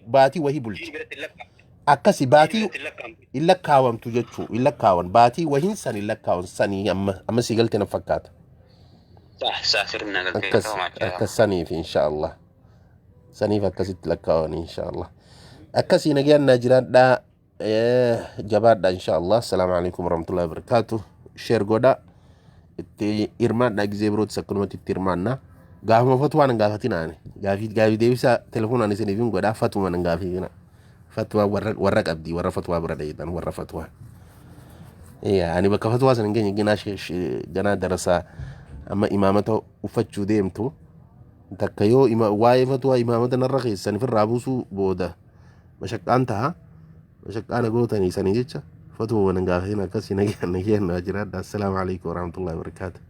baatii wahii bulche. Biratti hin lakkaa'amtu. Akkasi baatii Biratti hin lakkaa'amtu. Hin lakkaawamtu jechuu hin lakkaawan baatii wahiin san hin lakkaawan sanii amma amma sii galte na fakkaata. Sah sah sirna galtee Akkas ta'uu maachaa. Akkas saniif insha Allah. Saniif akkasitti lakkaawan insha Allah. Akkasii nagayaan naa jiraadhaa jabaadhaa insha Allah. Assalaamu alaikum warahmatullahi wabarakatuh. Share godhaa. Itti hirmaadhaa gizee birootis akkanumatti itti hirmaannaa. Gaafuma fatwaa nan gaafatina ani. Gaafii gaafii deebisaa telefoonaan isiniif hin godhaa fatuma nan gaafatina. Fatwaa warra qabdi warra fatwaa bira dheeytan warra fatwaa. Yaa ani bakka fatwaa sana hin geenye ganaa ganaa darasaa amma imaamata uffachuu deemtu takka yoo waa'ee fatwaa imaamata narra keessan ofirraa buusuu booda mashaqqaan taha mashaqqaa na gootanii sanii jecha fatwa nan gaafatin akkasii nagayaan nagayaan naa jiraadha. Assalaamu alaikum warahmatullahi wabarakaatuh.